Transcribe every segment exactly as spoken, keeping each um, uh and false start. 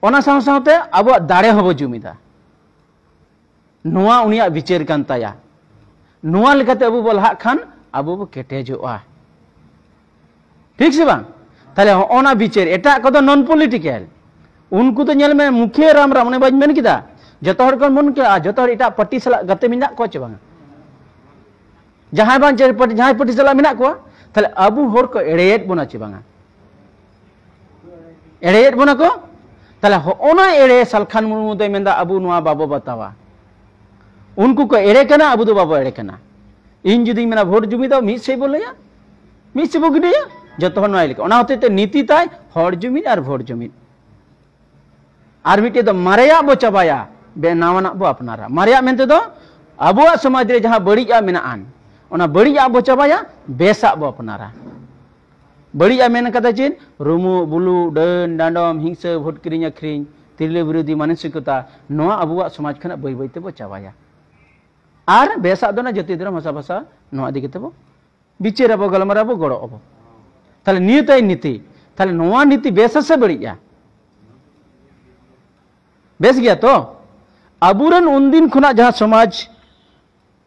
ᱚᱱᱟ ᱥᱟᱶ ᱥᱟᱶᱛᱮ ᱟᱵᱚᱣᱟᱜ ᱫᱟᱲᱮ ᱦᱚᱸᱵᱚ ᱡᱩᱢᱤᱫᱟ᱾ ᱱᱚᱣᱟ ᱩᱱᱤᱭᱟᱜ ᱵᱤᱪᱟᱹᱨ ᱠᱟᱱ ᱛᱟᱭᱟ᱾ ᱱᱚᱣᱟ ᱞᱮᱠᱟᱛᱮ ᱟᱵᱚ ᱵᱚ ᱞᱟᱦᱟᱜ ᱠᱷᱟᱱ ᱟᱵᱚ ᱵᱚ ᱠᱮᱴᱮᱡᱚᱜᱼᱟ᱾ ᱴᱷᱤᱠ ᱥᱮ ᱵᱟᱝ? ᱛᱟᱦᱞᱮ ᱦᱚᱸᱜᱼᱚ ᱱᱟ ᱵᱤᱪᱟᱹᱨ, ᱮᱴᱟᱜ ᱠᱚᱫᱚ ᱱᱚᱱ ᱯᱚᱞᱤᱴᱤᱠᱮᱞ᱾ ᱩᱱᱠᱩ ᱫᱚ ᱧᱮᱞ ᱢᱮ, ᱢᱩᱠᱷᱤᱭᱟᱹ ᱨᱟᱢ ᱨᱟᱢ, ᱚᱱᱮ ᱵᱟᱹᱧ ᱢᱮᱱ ᱠᱮᱫᱟ, ᱡᱚᱛᱚ ᱦᱚᱲ ᱠᱚ ᱢᱚᱱ ᱠᱮᱫᱟ, ᱡᱚᱛᱚ ᱦᱚᱲ ᱮᱴᱟᱜ ᱯᱟᱨᱴᱤ ᱥᱟᱞᱟᱜ ᱜᱟᱛᱮ ᱢᱮᱱᱟᱜ ᱠᱚᱣᱟ ᱪᱮ ᱵᱟᱝᱟ? ᱡᱟᱦᱟᱸᱭ ᱵᱟᱝ ᱡᱟᱦᱟᱸᱭ ᱯᱟᱨᱴᱤ, ᱡᱟᱦᱟᱸᱭ ᱯᱟᱨᱴᱤ ᱥᱟᱞᱟᱜ ᱢᱮᱱᱟᱜ ᱠᱚᱣᱟ, ᱛᱟᱦᱞᱮ ᱟᱵᱚ ᱦᱚᱲ ᱠᱚ ᱮᱲᱮᱭᱮᱫ ᱵᱚᱱᱟ ᱪᱮ ᱵᱟᱝᱟ? ᱮᱲᱮᱭᱮᱫ ᱵᱚᱱᱟ ᱠᱚ᱾ ᱛᱟᱦᱞᱮ ᱦᱚᱸᱜᱼᱚ ᱱᱟ ᱮᱲᱮ ᱥᱟᱞᱠᱷᱟᱱ ᱢᱩᱨᱢᱩ ᱫᱚᱭ ᱢᱮᱱᱫᱟ, ᱟᱵᱚ ᱱᱚᱣᱟ ᱵᱟᱵᱚ ᱵᱟᱛᱟᱣᱟ᱾ ᱩᱱᱠᱩ ᱠᱚ ᱮᱲᱮ ᱠᱟᱱᱟ, ᱟᱵᱚ ᱫᱚ ᱵᱟᱵᱚ ᱮᱲᱮ ᱠᱟᱱᱟ᱾ ᱤᱧ ᱡᱩᱫᱤᱧ ᱢᱮᱱᱟ ᱵᱷᱳᱴ ᱡᱩᱢᱤᱫ ᱫᱚ, ᱢᱤᱫ ᱥᱮᱫ ᱵᱚ ᱞᱟᱹᱭᱟ, ᱢᱤᱫ ᱥᱮᱫ ᱵᱚ ᱜᱤᱰᱤᱭᱟ, ᱡᱚᱛᱚ ᱦᱚᱲ ᱱᱚᱣᱟ ᱞᱮᱠᱟ᱾ ᱚᱱᱟ ᱦᱚᱛᱮᱡ ᱛᱮ ᱱᱤᱛᱤ ᱛᱟᱭ ᱦᱚᱲ ᱡᱩᱢᱤᱫ ᱟᱨ ᱵᱷᱳᱴ ᱡᱩᱢᱤᱫ᱾ ᱟᱨ ᱢᱤᱫᱴᱮᱡ ᱫᱚ ᱢᱟᱨᱮᱭᱟᱜ ᱵᱚ ᱪᱟᱵᱟᱭᱟ, ᱵᱮ-, ᱱᱟᱣᱟᱱᱟᱜ ᱵᱚ ᱟᱯᱱᱟᱨᱟ᱾ ᱢᱟᱨᱮᱭᱟᱜ ᱢᱮᱱᱛᱮ ᱫᱚ ᱟᱵᱚᱣᱟᱜ ᱥᱚᱢᱟᱡᱽ ᱨᱮ ᱡᱟᱦᱟᱸ ᱵᱟᱹᱲᱤᱡᱟᱜ ᱢᱮᱱᱟᱜᱼᱟ, ᱚᱱᱟ ᱵᱟᱹᱲᱤᱡᱟᱜ ᱵᱚ ᱪᱟᱵᱟᱭᱟ, ᱵᱮᱥᱟᱜ ᱵᱚ ᱟᱯᱱᱟᱨᱟ᱾ ᱵᱟᱹᱲᱤᱡᱟᱜ ᱢᱮᱱ ᱠᱟᱫᱟ ᱪᱮᱫ? ᱨᱩᱢᱩᱜ, ᱵᱩᱞᱩᱜ, ᱰᱟᱹᱱ, ᱰᱟᱸᱰᱚᱢ, ᱦᱤᱝᱥᱟᱹ, ᱵᱷᱳᱴ ᱠᱤᱨᱤᱧ ᱟᱹᱠᱷᱨᱤᱧ, ᱛᱤᱨᱞᱟᱹ ᱵᱤᱨᱳᱫᱷᱤ ᱢᱟᱱᱚᱥᱤᱠᱚᱛᱟ, ᱱᱚᱣᱟ ᱟᱵᱚᱣᱟᱜ ᱥᱚᱢᱟᱡᱽ ᱠᱷᱚᱱᱟᱜ ᱵᱟᱹᱭ ᱵᱟᱹᱭ ᱛᱮᱵᱚ ᱪᱟᱵᱟᱭᱟ᱾ ᱟᱨ ᱵᱮᱥᱟᱜ ᱫᱚ ᱚᱱᱟ ᱡᱟᱹᱛᱤ ᱫᱷᱚᱨᱚᱢ ᱵᱷᱟᱥᱟ ᱵᱷᱟᱥᱟ, ᱱᱚᱣᱟ ᱤᱫᱤ ᱠᱟᱛᱮ ᱵᱚ ᱵᱤᱪᱟᱹᱨ ᱟᱵᱚ, ᱜᱟᱞᱢᱟᱨᱟᱣ ᱟᱵᱚ, ᱜᱚᱲᱚ ᱟᱵᱚ᱾ ᱛᱟᱦᱞᱮ ᱱᱤᱭᱟᱹ ᱛᱟᱭ ᱱᱤᱛᱤ᱾ ᱛᱟᱦᱞᱮ ᱱᱚᱣᱟ ᱱᱤᱛᱤ ᱵᱮᱥᱟ ᱥᱮ ᱵᱟᱹᱲᱤᱡᱼᱟ? ᱵᱮᱥ ᱜᱮᱭᱟ ᱛᱚ? ᱟᱵᱚᱨᱮᱱ ᱩᱱᱫᱤᱱ ᱠᱷᱚᱱᱟᱜ ᱡᱟᱦᱟᱸ ᱥᱚᱢᱟᱡᱽ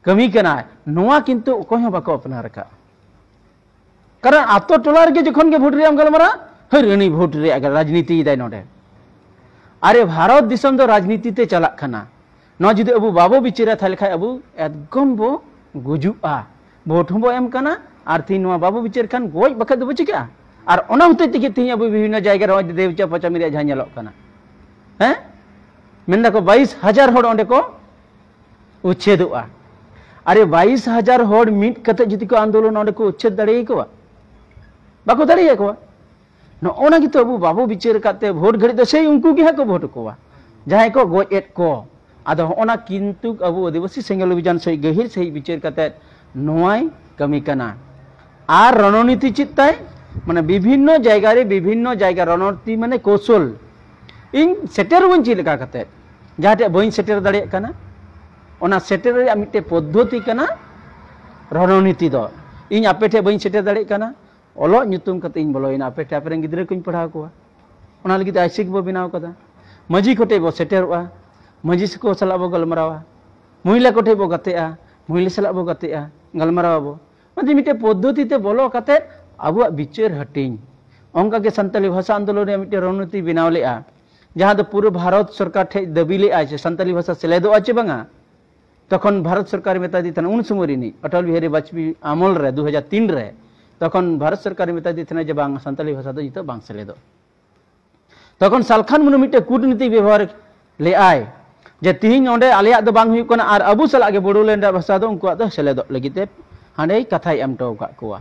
ᱠᱟᱹᱢᱤ ᱠᱟᱱᱟ, ᱱᱚᱣᱟ ᱠᱤᱱᱛᱩ ᱚᱠᱚᱭ ᱦᱚᱸ ᱵᱟᱠᱚ ᱟᱯᱱᱟᱨ ᱟᱠᱟᱫᱼᱟ᱾ ᱠᱟᱨᱚᱱ ᱟᱛᱳ ᱴᱚᱞᱟ ᱨᱮᱜᱮ ᱡᱚᱠᱷᱚᱱ ᱜᱮ ᱵᱷᱳᱴ ᱨᱮᱭᱟᱜ ᱮᱢ ᱜᱟᱞᱢᱟᱨᱟᱣᱟ, ᱦᱟᱹᱨ ᱩᱱᱤ ᱵᱷᱳᱴ ᱨᱮᱭᱟᱜ ᱨᱟᱡᱽᱱᱤᱛᱤᱭᱮᱫᱟᱭ ᱱᱚᱰᱮ᱾ ᱟᱨᱮ, ᱵᱷᱟᱨᱚᱛ ᱫᱤᱥᱚᱢ ᱫᱚ ᱨᱟᱡᱽᱱᱤᱛᱤ ᱛᱮ ᱪᱟᱞᱟᱜ ᱠᱟᱱᱟ᱾ ᱱᱚᱣᱟ ᱡᱩᱫᱤ ᱟᱵᱚ ᱵᱟᱵᱚ ᱵᱤᱪᱟᱹᱨᱟ, ᱛᱟᱦᱞᱮ ᱠᱷᱟᱱ ᱟᱵᱚ ᱮᱠᱫᱚᱢ ᱵᱚ ᱜᱩᱡᱩᱜᱼᱟ᱾ ᱵᱷᱳᱴ ᱦᱚᱸᱵᱚ ᱮᱢ ᱠᱟᱱᱟ, ᱟᱨ ᱛᱤᱦᱤᱧ ᱱᱚᱣᱟ ᱵᱟᱵᱚ ᱵᱤᱪᱟᱹᱨ ᱠᱷᱟᱱ ᱜᱚᱡ ᱵᱟᱠᱷᱟᱡ ᱫᱚᱵᱚ ᱪᱤᱠᱟᱹᱜᱼᱟ? ᱟᱨ ᱚᱱᱟ ᱦᱚᱛᱮᱡ ᱛᱮᱜᱮ ᱛᱤᱦᱤᱧ ᱟᱵᱚ ᱵᱤᱵᱷᱤᱱᱱᱚ ᱡᱟᱭᱜᱟ ᱨᱮ ᱱᱚᱜᱼᱚᱭ ᱫᱮᱣᱪᱟ ᱯᱟᱪᱟᱢᱤ ᱨᱮᱭᱟᱜ ᱡᱟᱦᱟᱸ ᱧᱮᱞᱚᱜ ᱠᱟᱱᱟ, ᱦᱮᱸ, ᱢᱮᱱ ᱫᱟᱠᱚ ᱵᱟᱭᱤᱥ ᱦᱟᱡᱟᱨ ᱦᱚᱲ ᱚᱸᱰᱮ ᱠᱚ ᱩᱪᱷᱮᱫᱚᱜᱼᱟ᱾ ᱟᱨᱮ, ᱵᱟᱭᱤᱥ ᱦᱟᱡᱟᱨ ᱦᱚᱲ ᱢᱤᱫ ᱠᱟᱛᱮ ᱡᱩᱫᱤ ᱠᱚ ᱟᱱᱫᱳᱞᱚᱱ, ᱚᱸᱰᱮ ᱠᱚ ᱩᱪᱷᱮᱫ ᱫᱟᱲᱮᱭᱟᱠᱚᱣᱟ? ᱵᱟᱠᱚ ᱫᱟᱲᱮᱭᱟᱠᱚᱣᱟ᱾ ᱱᱚᱜᱼᱚ ᱱᱟ ᱜᱮᱛᱚ ᱟᱵᱚ ᱵᱟᱵᱚ ᱵᱤᱪᱟᱹᱨ ᱟᱠᱟᱫ ᱛᱮ ᱵᱷᱳᱴ ᱜᱷᱟᱹᱲᱤᱡ ᱫᱚ ᱥᱮᱭ ᱩᱱᱠᱩ ᱜᱮ ᱦᱟᱸᱜ ᱠᱚ ᱵᱷᱳᱴ ᱟᱠᱚᱣᱟ, ᱡᱟᱦᱟᱸᱭ ᱠᱚ ᱜᱚᱡ ᱮᱫ ᱠᱚ᱾ ᱟᱫᱚ ᱦᱚᱸᱜᱼᱚ ᱱᱟ ᱠᱤᱱᱛᱩ ᱟᱵᱚ ᱟᱹᱫᱤᱵᱟᱹᱥᱤ ᱥᱮᱸᱜᱮᱞ ᱚᱵᱷᱤᱡᱟᱱ ᱥᱟᱹᱦᱤᱡ ᱜᱟᱹᱦᱤᱨ ᱥᱟᱹᱦᱤᱡ ᱵᱤᱪᱟᱹᱨ ᱠᱟᱛᱮ ᱱᱚᱣᱟᱭ ᱠᱟᱹᱢᱤ ᱠᱟᱱᱟ᱾ ᱟᱨ ᱨᱚᱱᱚᱱᱤᱛᱤ ᱪᱮᱫ ᱛᱟᱭ? ᱢᱟᱱᱮ ᱵᱤᱵᱷᱤᱱᱱᱚ ᱡᱟᱭᱜᱟ ᱨᱮ ᱵᱤᱵᱷᱤᱱᱱᱚ ᱡᱟᱭᱜᱟ ᱨᱚᱱᱚᱱᱤᱛᱤ ᱢᱟᱱᱮ ᱠᱳᱥᱚᱞ᱾ ᱤᱧ ᱥᱮᱴᱮᱨ ᱵᱟᱹᱧ ᱪᱮᱫ ᱞᱮᱠᱟ ᱠᱟᱛᱮ, ᱡᱟᱦᱟᱸ ᱴᱷᱮᱡ ᱵᱟᱹᱧ ᱥᱮᱴᱮᱨ ᱫᱟᱲᱮᱭᱟᱜ ᱠᱟᱱᱟ, ᱚᱱᱟ ᱥᱮᱴᱮᱨ ᱨᱮᱭᱟᱜ ᱢᱤᱫᱴᱮᱡ ᱯᱚᱫᱽᱫᱷᱚᱛᱤ ᱠᱟᱱᱟ ᱨᱚᱱᱚᱱᱤᱛᱤ ᱫᱚ᱾ ᱤᱧ ᱟᱯᱮ ᱴᱷᱮᱡ ᱵᱟᱹᱧ ᱥᱮᱴᱮᱨ ᱫᱟᱲᱮᱭᱟᱜ ᱠᱟᱱᱟ, ᱚᱞᱚᱜ ᱧᱩᱛᱩᱢ ᱠᱟᱛᱮ ᱤᱧ ᱵᱚᱞᱚᱭᱮᱱᱟ, ᱟᱯᱮ ᱴᱷᱮᱡ ᱟᱯᱮ ᱨᱮᱱ ᱜᱤᱫᱽᱨᱟᱹ ᱠᱚᱧ ᱯᱟᱲᱦᱟᱣ ᱠᱚᱣᱟ᱾ ᱚᱱᱟ ᱞᱟᱹᱜᱤᱫ ᱟᱭᱥᱤᱠ ᱵᱚ ᱵᱮᱱᱟᱣ ᱠᱟᱫᱟ᱾ ᱢᱟᱹᱡᱷᱤ ᱠᱚᱴᱷᱮᱡ ᱵᱚ ᱥᱮᱴᱮᱨᱚᱜᱼᱟ, ᱢᱟᱹᱡᱷᱤ ᱥᱟᱠᱚ ᱥᱟᱞᱟᱜ ᱵᱚ ᱜᱟᱞᱢᱟᱨᱟᱣᱟ, ᱢᱚᱦᱤᱞᱟ ᱠᱚᱴᱷᱮᱡ ᱵᱚ ᱜᱟᱛᱮᱜᱼᱟ, ᱢᱚᱦᱤᱞᱟ ᱥᱟᱞᱟᱜ ᱵᱚ ᱜᱟᱛᱮᱜᱼᱟ, ᱜᱟᱞᱢᱟᱨᱟᱣ ᱟᱵᱚ᱾ ᱚᱱᱟᱛᱮ ᱢᱤᱫᱴᱮᱡ ᱯᱚᱫᱽᱫᱷᱚᱛᱤ ᱛᱮ ᱵᱚᱞᱚ ᱠᱟᱛᱮ ᱟᱵᱚᱣᱟᱜ ᱵᱤᱪᱟᱹᱨ ᱦᱟᱹᱴᱤᱧ᱾ ᱚᱱᱠᱟ ᱜᱮ ᱥᱟᱱᱛᱟᱞᱤ ᱵᱷᱟᱥᱟ ᱟᱱᱫᱳᱞᱚᱱ ᱨᱮᱭᱟᱜ ᱢᱤᱫᱴᱮᱡ ᱨᱚᱱᱱᱤᱛᱤ ᱵᱮᱱᱟᱣ ᱞᱮᱫᱼᱟ, ᱡᱟᱦᱟᱸ ᱫᱚ ᱯᱩᱨᱟᱹ ᱵᱷᱟᱨᱚᱛ ᱥᱚᱨᱠᱟᱨ ᱴᱷᱮᱡ ᱫᱟᱹᱵᱤ ᱞᱮᱫᱼᱟᱭ ᱡᱮ ᱥᱟᱱᱛᱟᱞᱤ ᱵᱷᱟᱥᱟ ᱥᱮᱞᱮᱫᱚᱜᱼᱟ ᱪᱮ ᱵᱟᱝᱟ᱾ ᱛᱚᱠᱷᱚᱱ ᱵᱷᱟᱨᱚᱛ ᱥᱚᱨᱠᱟᱨᱮ ᱢᱮᱛᱟ ᱫᱤ ᱛᱟᱦᱮᱱᱟ, ᱩᱱ ᱥᱚᱢᱚᱭ ᱨᱤᱱᱤᱡ ᱚᱴᱚᱞ ᱵᱤᱦᱟᱨᱤ ᱵᱟᱡᱽᱯᱮᱭᱤ ᱟᱢᱚᱞ ᱨᱮ ᱫᱩ ᱦᱟᱡᱟᱨ ᱛᱤᱱ ᱨᱮ, ᱛᱚᱠᱷᱚᱱ ᱵᱷᱟᱨᱚᱛ ᱥᱚᱨᱠᱟᱨᱮ ᱢᱮᱛᱟ ᱫᱤ ᱛᱟᱦᱮᱱᱟ ᱡᱮ ᱵᱟᱝ, ᱥᱟᱱᱛᱟᱞᱤ ᱵᱷᱟᱥᱟ ᱫᱚ ᱱᱤᱛᱚᱜ ᱵᱟᱝ ᱥᱮᱞᱮᱫᱚᱜ᱾ ᱛᱚᱠᱷᱚᱱ ᱥᱟᱞᱠᱷᱟᱱ ᱢᱩᱨᱢᱩ ᱢᱤᱫᱴᱮᱡ ᱠᱩᱴᱱᱤᱛᱤ ᱵᱮᱵᱚᱦᱟᱨ ᱞᱮᱫᱼᱟᱭ ᱡᱮ ᱛᱤᱦᱤᱧ ᱚᱸᱰᱮ ᱟᱞᱮᱭᱟᱜ ᱫᱚ ᱵᱟᱝ ᱦᱩᱭᱩᱜ ᱠᱟᱱᱟ ᱟᱨ ᱟᱵᱚ ᱥᱟᱞᱟᱜ ᱜᱮ ᱵᱳᱰᱳᱞᱮᱱᱰ ᱨᱮᱭᱟᱜ ᱵᱷᱟᱥᱟ ᱫᱚ ᱩᱱᱠᱩᱣᱟᱜ ᱫᱚ ᱥᱮᱞᱮᱫᱚᱜ ᱞᱟᱹᱜᱤᱫ ᱛᱮ ᱦᱟᱸᱰᱮᱭ ᱠᱟᱛᱷᱟᱭ ᱮᱢ ᱦᱚᱴᱚ ᱟᱠᱟᱫ ᱠᱚᱣᱟ᱾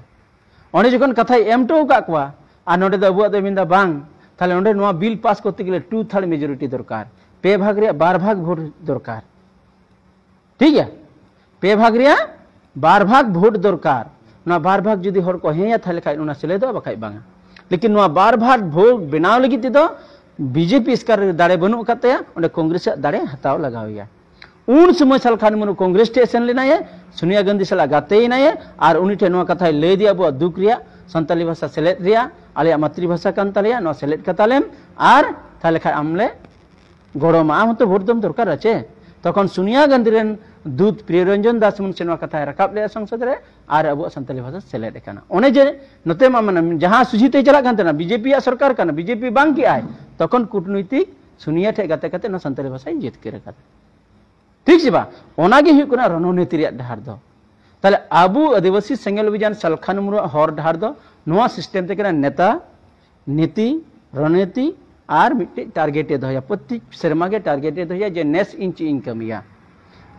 ᱚᱸᱰᱮ ᱡᱚᱠᱷᱚᱱ ᱠᱟᱛᱷᱟᱭ ᱮᱢ ᱦᱚᱴᱚ ᱟᱠᱟᱫ ᱠᱚᱣᱟ ᱟᱨ ᱱᱚᱸᱰᱮ ᱫᱚ ᱟᱵᱚᱣᱟᱜ ᱫᱚᱭ ᱢᱮᱱᱫᱟ ᱵᱟᱝ, ᱛᱟᱦᱞᱮ ᱚᱸᱰᱮ ᱱᱚᱣᱟ ᱵᱤᱞ ᱯᱟᱥ ᱠᱚᱨᱛᱮ ᱜᱮᱞᱮ ᱴᱩ ᱛᱷᱟᱨᱰ ᱢᱮᱡᱚᱨᱤᱴᱤ ᱫᱚᱨᱠᱟᱨ, ᱯᱮ ᱵᱷᱟᱜᱽ ᱨᱮᱭᱟᱜ ᱵᱟᱨ ᱵᱷᱟᱜᱽ ᱵᱷᱳᱴ ᱫᱚᱨᱠᱟᱨ᱾ ᱴᱷᱤᱠ ᱜᱮᱭᱟ, ᱯᱮ ᱵᱷᱟᱜᱽ ᱨᱮᱭᱟᱜ ᱵᱟᱨ ᱵᱷᱟᱜᱽ ᱵᱷᱳᱴ ᱫᱚᱨᱠᱟᱨ᱾ ᱱᱚᱣᱟ ᱵᱟᱨ ᱵᱷᱟᱜᱽ ᱡᱩᱫᱤ ᱦᱚᱲ ᱠᱚ ᱦᱮᱸᱭᱟ ᱛᱟᱦᱞᱮ ᱠᱷᱟᱡ ᱚᱱᱟ ᱥᱮᱞᱮᱫᱚᱜᱼᱟ, ᱵᱟᱠᱷᱟᱡ ᱵᱟᱝᱟ᱾ ᱞᱮᱠᱤᱱ ᱱᱚᱣᱟ ᱵᱟᱨ ᱵᱷᱟᱜᱽ ᱵᱷᱳᱴ ᱵᱮᱱᱟᱣ ᱞᱟᱹᱜᱤᱫ ᱛᱮᱫᱚ ᱵᱤᱡᱮᱯᱤ ᱮᱥᱠᱟᱨ ᱨᱮ ᱫᱟᱲᱮ ᱵᱟᱹᱱᱩᱜ ᱟᱠᱟᱫ ᱛᱟᱭᱟ, ᱚᱸᱰᱮ ᱠᱚᱝᱜᱨᱮᱥᱟᱜ ᱫᱟᱲᱮ ᱦᱟᱛᱟᱣ ᱞᱟᱜᱟᱣ ᱮᱭᱟ᱾ ᱩᱱ ᱥᱚᱢᱚᱭ ᱥᱟᱞᱠᱷᱟᱱ ᱢᱩᱨᱢᱩ ᱠᱚᱝᱜᱨᱮᱥ ᱴᱷᱮᱡ ᱥᱮᱱ ᱞᱮᱱᱟᱭᱮ, ᱥᱳᱱᱤᱭᱟ ᱜᱟᱱᱫᱷᱤ ᱥᱟᱞᱟᱜ ᱜᱟᱛᱮ ᱮᱱᱟᱭᱮ ᱟᱨ ᱩᱱᱤ ᱴᱷᱮᱱ ᱱᱚᱣᱟ ᱠᱟᱛᱷᱟᱭ ᱞᱟᱹᱭ ᱟᱫᱮᱭᱟ, ᱟᱵᱚᱣᱟᱜ ᱫᱩᱠ ᱨᱮᱭᱟᱜ ᱥᱟᱱᱛᱟᱞᱤ ᱵᱷᱟᱥᱟ ᱥᱮᱞᱮᱫ ᱨᱮᱭᱟᱜ, ᱟᱞᱮᱭᱟᱜ ᱢᱟᱛᱨᱤ ᱵᱷᱟᱥᱟ ᱠᱟᱱ ᱛᱟᱞᱮᱭᱟ, ᱱᱚᱣᱟ ᱥᱮᱞᱮᱫ ᱠᱟᱛᱟᱞᱮᱢ ᱟᱨ ᱛᱟᱦᱞᱮ ᱠᱷᱟᱡ ᱟᱢ ᱞᱮ ᱜᱚᱲᱚ ᱢᱟ, ᱟᱢ ᱦᱚᱸᱛᱚ ᱵᱷᱳᱴ ᱫᱚᱢ ᱫᱚᱨᱠᱟᱨᱟ ᱪᱮ? ᱛᱚᱠᱷᱚᱱ ᱥᱳᱱᱤᱭᱟ ᱜᱟᱱᱫᱷᱤ ᱨᱮᱱ ᱫᱩᱛ ᱯᱨᱤᱭᱚᱨᱚᱧᱡᱚᱱ ᱫᱟᱥ ᱢᱩᱱᱥᱤ ᱱᱚᱣᱟ ᱠᱟᱛᱷᱟᱭ ᱨᱟᱠᱟᱵ ᱞᱮᱫᱼᱟ ᱥᱚᱝᱥᱚᱫ ᱨᱮ ᱟᱨ ᱟᱵᱚᱣᱟᱜ ᱥᱟᱱᱛᱟᱞᱤ ᱵᱷᱟᱥᱟ ᱥᱮᱞᱮᱫ ᱟᱠᱟᱱᱟ᱾ ᱚᱱᱮ ᱡᱮ ᱱᱚᱛᱮ ᱢᱟ ᱢᱟᱱᱮ ᱡᱟᱦᱟᱸ ᱥᱚᱡᱷᱮ ᱛᱮ ᱪᱟᱞᱟᱜ ᱠᱟᱱ ᱛᱟᱦᱮᱱᱟ, ᱵᱤᱡᱮᱯᱤ ᱭᱟᱜ ᱥᱚᱨᱠᱟᱨ ᱠᱟᱱᱟ, ᱵᱤᱡᱮᱯᱤ ᱵᱟᱝ ᱠᱮᱜᱼᱟᱭ, ᱛᱚᱠᱷᱚᱱ ᱠᱩᱴᱱᱳᱭᱛᱤᱠ ᱥᱳᱱᱤᱭᱟ ᱴᱷᱮᱡ ᱜᱟᱛᱮ ᱠᱟᱛᱮ ᱱᱚᱣᱟ ᱥᱟᱱᱛᱟᱞᱤ ᱵᱷᱟᱥᱟᱭ ᱡᱤᱛᱠᱟᱹᱨ ᱟᱠᱟᱫᱟ᱾ ᱴᱷᱤᱠ ᱥᱮ ᱵᱟᱝ? ᱚᱱᱟ ᱜᱮ ᱦᱩᱭᱩᱜ ᱠᱟᱱᱟ ᱨᱚᱱᱚᱱᱤᱛᱤ ᱨᱮᱭᱟᱜ ᱰᱟᱦᱟᱨ ᱫᱚ᱾ ᱛᱟᱦᱞᱮ ᱟᱵᱚ ᱟᱹᱫᱤᱵᱟᱹᱥᱤ ᱥᱮᱸᱜᱮᱞ ᱚᱵᱷᱤᱡᱟᱱ ᱥᱟᱞᱠᱷᱟᱱ ᱢᱩᱨᱢᱩᱣᱟᱜ ᱦᱚᱨ ᱰᱟᱦᱟᱨ ᱫᱚ ᱱᱚᱣᱟ ᱥᱤᱥᱴᱮᱢ ᱛᱮ ᱠᱟᱱᱟ, ᱱᱮᱛᱟ, ᱱᱤᱛᱤ, ᱨᱚᱱᱚᱱᱤᱛᱤ ᱟᱨ ᱢᱤᱫᱴᱮᱡ ᱴᱟᱨᱜᱮᱴ ᱮ ᱫᱚᱦᱚᱭᱟ᱾ ᱯᱨᱚᱛᱮᱠ ᱥᱮᱨᱢᱟ ᱜᱮ ᱴᱟᱨᱜᱮᱴ ᱮ ᱫᱚᱦᱚᱭᱟ ᱡᱮ ᱱᱮᱥ ᱤᱧ ᱪᱮᱫ ᱤᱧ ᱠᱟᱹᱢᱤᱭᱟ᱾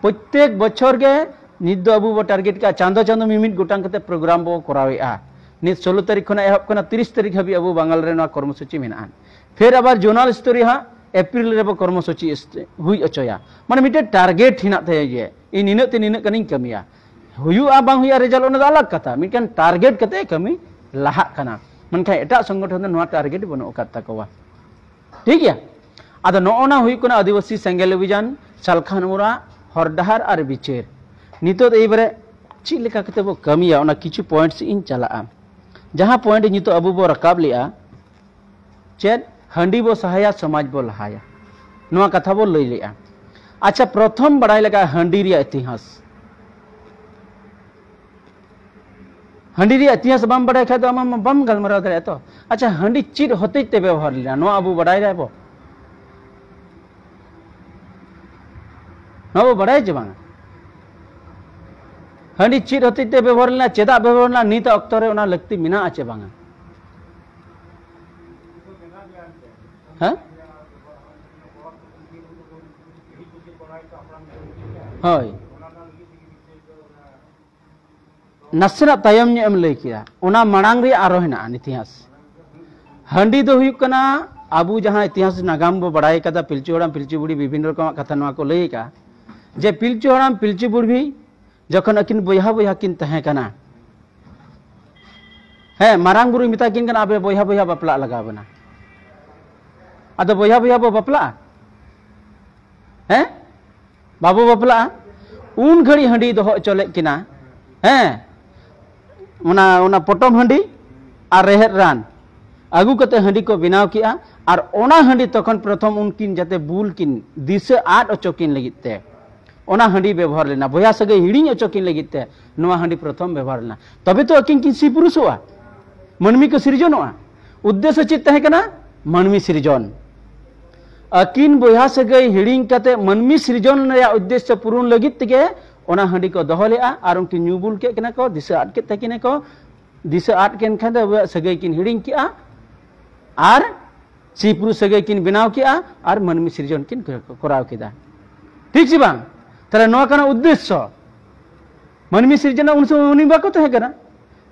ᱯᱨᱚᱛᱮᱠ ᱵᱚᱪᱷᱚᱨ ᱜᱮ ᱱᱤᱛ ᱫᱚ ᱟᱵᱚ ᱵᱚ ᱴᱟᱨᱜᱮᱴ ᱠᱟᱜᱼᱟ, ᱪᱟᱸᱫᱚ ᱪᱟᱸᱫᱚ ᱢᱤᱢᱤᱫ ᱜᱚᱴᱟᱝ ᱠᱟᱛᱮ ᱯᱨᱳᱜᱨᱟᱢ ᱵᱚ ᱠᱚᱨᱟᱣᱮᱫᱼᱟ᱾ ᱱᱤᱛ ᱥᱳᱞᱳ ᱛᱟᱹᱨᱤᱠᱷ ᱠᱷᱚᱱᱟᱜ ᱮᱦᱚᱵ ᱠᱟᱱᱟ, ᱛᱤᱨᱤᱥ ᱛᱟᱹᱨᱤᱠᱷ ᱦᱟᱹᱵᱤᱡ ᱟᱵᱚ ᱵᱟᱝᱜᱟᱞ ᱨᱮ ᱱᱚᱣᱟ ᱠᱚᱨᱢᱚᱥᱩᱪᱤ ᱢᱮᱱᱟᱜᱼᱟ᱾ ᱯᱷᱤᱨ ᱟᱵᱟᱨ ᱡᱳᱱᱟᱞ ᱥᱛᱚᱨᱤᱭᱚ ᱦᱟᱸᱜ ᱮᱯᱨᱤᱞ ᱨᱮᱵᱚ ᱠᱚᱨᱢᱚᱥᱩᱪᱤ ᱮᱥ-, ᱦᱩᱭ ᱦᱚᱪᱚᱭᱟ᱾ ᱢᱟᱱᱮ ᱢᱤᱫᱴᱮᱱ ᱴᱟᱨᱜᱮᱴ ᱦᱮᱱᱟᱜ ᱛᱟᱭᱟ ᱡᱮ ᱤᱧ ᱱᱤᱱᱟᱹᱜ ᱛᱮ ᱱᱤᱱᱟᱹᱜ ᱜᱟᱱᱤᱧ ᱠᱟᱹᱢᱤᱭᱟ᱾ ᱦᱩᱭᱩᱜᱼᱟ ᱵᱟᱝ ᱦᱩᱭᱩᱜᱼᱟ ᱨᱮᱡᱟᱞᱴ, ᱚᱱᱟ ᱫᱚ ᱟᱞᱟᱜᱽ ᱠᱟᱛᱷᱟ, ᱢᱤᱫᱴᱮᱱ ᱴᱟᱨᱜᱮᱴ ᱠᱟᱛᱮ ᱠᱟᱹᱢᱤ ᱞᱟᱦᱟᱜ ᱠᱟᱱᱟ᱾ ᱢᱮᱱᱠᱷᱟᱱ ᱮᱴᱟᱜ ᱥᱚᱝᱜᱚᱴᱷᱚᱱ ᱫᱚ ᱱᱚᱣᱟ ᱴᱟᱨᱜᱮᱴ ᱵᱟᱹᱱᱩᱜ ᱟᱠᱟᱫ ᱛᱟᱠᱚᱣᱟ᱾ ᱴᱷᱤᱠ ᱜᱮᱭᱟ? ᱟᱫᱚ ᱱᱚᱜᱼᱚ ᱱᱟ ᱦᱩᱭᱩᱜ ᱠᱟᱱᱟ ᱟᱹᱫᱤᱵᱟᱹᱥᱤ ᱥᱮᱸᱜᱮᱞ ᱚᱵᱷᱤᱡᱟᱱ ᱥᱟᱞᱠᱷᱟᱱ ᱢᱩᱨᱢᱩᱣᱟᱜ ᱦᱚᱨ ᱰᱟᱦᱟᱨ ᱟᱨ ᱵᱤᱪᱟᱹᱨ᱾ ᱱᱤᱛᱚᱜ ᱫᱚ ᱮᱭᱵᱟᱨᱮ ᱪᱮᱫ ᱞᱮᱠᱟ ᱠᱟᱛᱮ ᱵᱚ ᱠᱟᱹᱢᱤᱭᱟ, ᱚᱱᱟ ᱠᱤᱪᱷᱩ ᱯᱚᱭᱮᱱᱴ ᱥᱮᱫ ᱤᱧ ᱪᱟᱞᱟᱜᱼᱟ᱾ ᱡᱟᱦᱟᱸ ᱯᱚᱭᱮᱱᱴ ᱱᱤᱛᱚᱜ ᱟᱵᱚ ᱵᱚ ᱨᱟᱠᱟᱵ ᱞᱮᱜᱼᱟ, ᱪᱮᱫ ᱦᱟᱺᱰᱤ ᱵᱚ ᱥᱟᱦᱟᱭᱟ, ᱥᱚᱢᱟᱡᱽ ᱵᱚ ᱞᱟᱦᱟᱭᱟ, ᱱᱚᱣᱟ ᱠᱟᱛᱷᱟ ᱵᱚ ᱞᱟᱹᱭ ᱞᱮᱜᱼᱟ᱾ ᱟᱪᱪᱷᱟ, ᱯᱨᱚᱛᱷᱚᱢ ᱵᱟᱲᱟᱭ ᱞᱟᱜᱟᱜᱼᱟ ᱦᱟᱺᱰᱤ ᱨᱮᱭᱟᱜ ᱤᱛᱤᱦᱟᱥ᱾ ᱦᱟᱺᱰᱤ ᱨᱮᱭᱟᱜ ᱤᱛᱤᱦᱟᱥ ᱵᱟᱢ ᱵᱟᱲᱟᱭ ᱠᱷᱟᱡ ᱫᱚ ᱟᱢ ᱢᱟ ᱵᱟᱢ ᱜᱟᱞᱢᱟᱨᱟᱣ ᱫᱟᱲᱮᱭᱟᱜᱼᱟ᱾ ᱛᱚ ᱟᱪᱪᱷᱟ, ᱦᱟᱺᱰᱤ ᱪᱮᱫ ᱦᱚᱛᱮᱡ ᱛᱮ ᱵᱮᱵᱚᱦᱟᱨ ᱞᱮᱱᱟ, ᱱᱚᱣᱟ ᱟᱵᱚ ᱵᱟᱲᱟᱭ ᱨᱮᱭᱟᱜ ᱵᱚ ᱱᱚᱣᱟ ᱵᱚ ᱵᱟᱲᱟᱭᱟ ᱪᱮ ᱵᱟᱝᱟ? ᱦᱟᱺᱰᱤ ᱪᱮᱫ ᱦᱚᱛᱮᱡ ᱛᱮ ᱵᱮᱵᱚᱦᱟᱨ ᱞᱮᱱᱟ, ᱪᱮᱫᱟᱜ ᱵᱮᱵᱚᱦᱟᱨ ᱞᱮᱱᱟ, ᱱᱤᱛᱟᱜ ᱚᱠᱛᱚ ᱨᱮ ᱚᱱᱟ ᱞᱟᱹᱠᱛᱤ ᱢᱮᱱᱟᱜᱼᱟ ᱪᱮ ᱵᱟᱝᱟ? ᱦᱮᱸ? ᱦᱳᱭ᱾ ᱱᱟᱥᱮᱱᱟᱜ ᱛᱟᱭᱚᱢ ᱧᱚᱜ ᱮᱢ ᱞᱟᱹᱭ ᱠᱮᱫᱟ, ᱚᱱᱟ ᱢᱟᱲᱟᱝ ᱨᱮᱭᱟᱜ ᱟᱨᱚ ᱦᱮᱱᱟᱜᱼᱟ ᱤᱛᱤᱦᱟᱥ᱾ ᱦᱟᱺᱰᱤ ᱫᱚ ᱦᱩᱭᱩᱜ ᱠᱟᱱᱟ, ᱟᱵᱚ ᱡᱟᱦᱟᱸ ᱤᱛᱤᱦᱟᱥ ᱱᱟᱜᱟᱢ ᱵᱚ ᱵᱟᱲᱟᱭ ᱠᱟᱫᱟ, ᱯᱤᱞᱪᱩ ᱦᱟᱲᱟᱢ ᱯᱤᱞᱪᱩ ᱵᱩᱲᱦᱤ ᱵᱤᱵᱷᱤᱱᱱᱚ ᱨᱚᱠᱚᱢᱟᱜ ᱠᱟᱛᱷᱟ ᱱᱚᱣᱟ ᱠᱚ ᱞᱟᱹᱭ ᱟᱠᱟᱫᱼᱟ, ᱡᱮ ᱯᱤᱞᱪᱩ ᱦᱟᱲᱟᱢ ᱯᱤᱞᱪᱩ ᱵᱩᱲᱦᱤ ᱡᱚᱠᱷᱚᱱ ᱟᱹᱠᱤᱱ ᱵᱚᱭᱦᱟ ᱵᱚᱭᱦᱟ ᱠᱤᱱ ᱛᱟᱦᱮᱸ ᱠᱟᱱᱟ, ᱦᱮᱸ, ᱢᱟᱨᱟᱝ ᱵᱩᱨᱩᱭ ᱢᱮᱛᱟ ᱠᱤᱱ ᱠᱟᱱᱟ, "ᱟᱯᱮ ᱵᱚᱭᱦᱟ ᱵᱚᱭᱦᱟ ᱵᱟᱯᱞᱟᱜ ᱞᱟᱜᱟᱣ ᱵᱮᱱᱟ᱾" ᱟᱫᱚ ᱵᱚᱭᱦᱟ ᱵᱚᱭᱦᱟ ᱵᱚ ᱵᱟᱯᱞᱟᱜᱼᱟ? ᱦᱮᱸ, ᱵᱟᱵᱚ ᱵᱟᱯᱞᱟᱜᱼᱟ᱾ ᱩᱱ ᱜᱷᱟᱹᱲᱤᱡ ᱦᱟᱺᱰᱤ ᱫᱚᱦᱚ ᱦᱚᱪᱚ ᱞᱮᱫ ᱠᱤᱱᱟ, ᱦᱮᱸ, ᱚᱱᱟ, ᱚᱱᱟ ᱯᱚᱴᱚᱢ ᱦᱟᱺᱰᱤ ᱟᱨ ᱨᱮᱦᱮᱫ ᱨᱟᱱ ᱟᱹᱜᱩ ᱠᱟᱛᱮ ᱦᱟᱺᱰᱤ ᱠᱚ ᱵᱮᱱᱟᱣ ᱠᱮᱜᱼᱟ᱾ ᱟᱨ ᱚᱱᱟ ᱦᱟᱺᱰᱤ ᱛᱚᱠᱷᱚᱱ ᱯᱨᱚᱛᱷᱚᱢ ᱩᱱᱠᱤᱱ ᱡᱟᱛᱮ ᱵᱩᱞ ᱠᱤᱱ, ᱫᱤᱥᱟᱹ ᱟᱫ ᱦᱚᱪᱚ ᱠᱤᱱ ᱞᱟᱹᱜᱤᱫ ᱛᱮ ᱚᱱᱟ ᱦᱟᱺᱰᱤ ᱵᱮᱵᱚᱦᱟᱨ ᱞᱮᱱᱟ, ᱵᱚᱭᱦᱟ ᱥᱟᱹᱜᱟᱹᱭ ᱦᱤᱲᱤᱧ ᱦᱚᱪᱚ ᱠᱤᱱ ᱞᱟᱹᱜᱤᱫ ᱛᱮ ᱱᱚᱣᱟ ᱦᱟᱺᱰᱤ ᱯᱨᱚᱛᱷᱚᱢ ᱵᱮᱵᱚᱦᱟᱨ ᱞᱮᱱᱟ᱾ ᱛᱚᱵᱮ ᱛᱚ ᱟᱹᱠᱤᱱ ᱠᱤᱱ ᱥᱤ ᱯᱩᱨᱩᱥᱚᱜᱼᱟ, ᱢᱟᱹᱱᱢᱤ ᱠᱚ ᱥᱤᱨᱡᱚᱱᱚᱜᱼᱟ᱾ ᱩᱫᱽᱫᱮᱥᱥᱚ ᱪᱮᱫ ᱛᱟᱦᱮᱸ ᱠᱟᱱᱟ? ᱢᱟᱹᱱᱢᱤ ᱥᱤᱨᱡᱚᱱ᱾ ᱟᱹᱠᱤᱱ ᱵᱚᱭᱦᱟ ᱥᱟᱹᱜᱟᱹᱭ ᱦᱤᱲᱤᱧ ᱠᱟᱛᱮ ᱢᱟᱹᱱᱢᱤ ᱥᱤᱨᱡᱚᱱ ᱨᱮᱭᱟᱜ ᱩᱫᱽᱫᱮᱥᱥᱚ ᱯᱩᱨᱩᱱ ᱞᱟᱹᱜᱤᱫ ᱛᱮᱜᱮ ᱚᱱᱟ ᱦᱟᱺᱰᱤ ᱠᱚ ᱫᱚᱦᱚ ᱞᱮᱜᱼᱟ ᱟᱨ ᱩᱱᱠᱤᱱ ᱧᱩ ᱵᱩᱞ ᱠᱮᱫ ᱠᱤᱱᱟ ᱠᱚ, ᱫᱤᱥᱟᱹ ᱟᱫ ᱠᱮᱫ ᱛᱟᱹᱠᱤᱱᱟ ᱠᱚ᱾ ᱫᱤᱥᱟᱹ ᱟᱫ ᱠᱮᱱ ᱠᱷᱟᱱ ᱫᱚ ᱟᱵᱚᱣᱟᱜ ᱥᱟᱹᱜᱟᱹᱭ ᱠᱤᱱ ᱦᱤᱲᱤᱧ ᱠᱮᱜᱼᱟ ᱟᱨ ᱥᱤ ᱯᱩᱨᱩᱥ ᱥᱟᱹᱜᱟᱹᱭ ᱠᱤᱱ ᱵᱮᱱᱟᱣ ᱠᱮᱜᱼᱟ ᱟᱨ ᱢᱟᱹᱱᱢᱤ ᱥᱤᱨᱡᱚᱱ ᱠᱤᱱ ᱠᱚᱨᱟᱣ ᱠᱮᱫᱟ᱾ ᱴᱷᱤᱠ ᱥᱮ ᱵᱟᱝ? ᱛᱟᱦᱞᱮ ᱱᱚᱣᱟ ᱠᱟᱱᱟ ᱩᱫᱽᱫᱮᱥᱥᱚ᱾ ᱢᱟᱹᱱᱢᱤ ᱥᱤᱨᱡᱚᱱ ᱩᱱ ᱥᱚᱢᱚᱭ ᱩᱱᱤ ᱵᱟᱠᱚ ᱛᱟᱦᱮᱸ ᱠᱟᱱᱟ᱾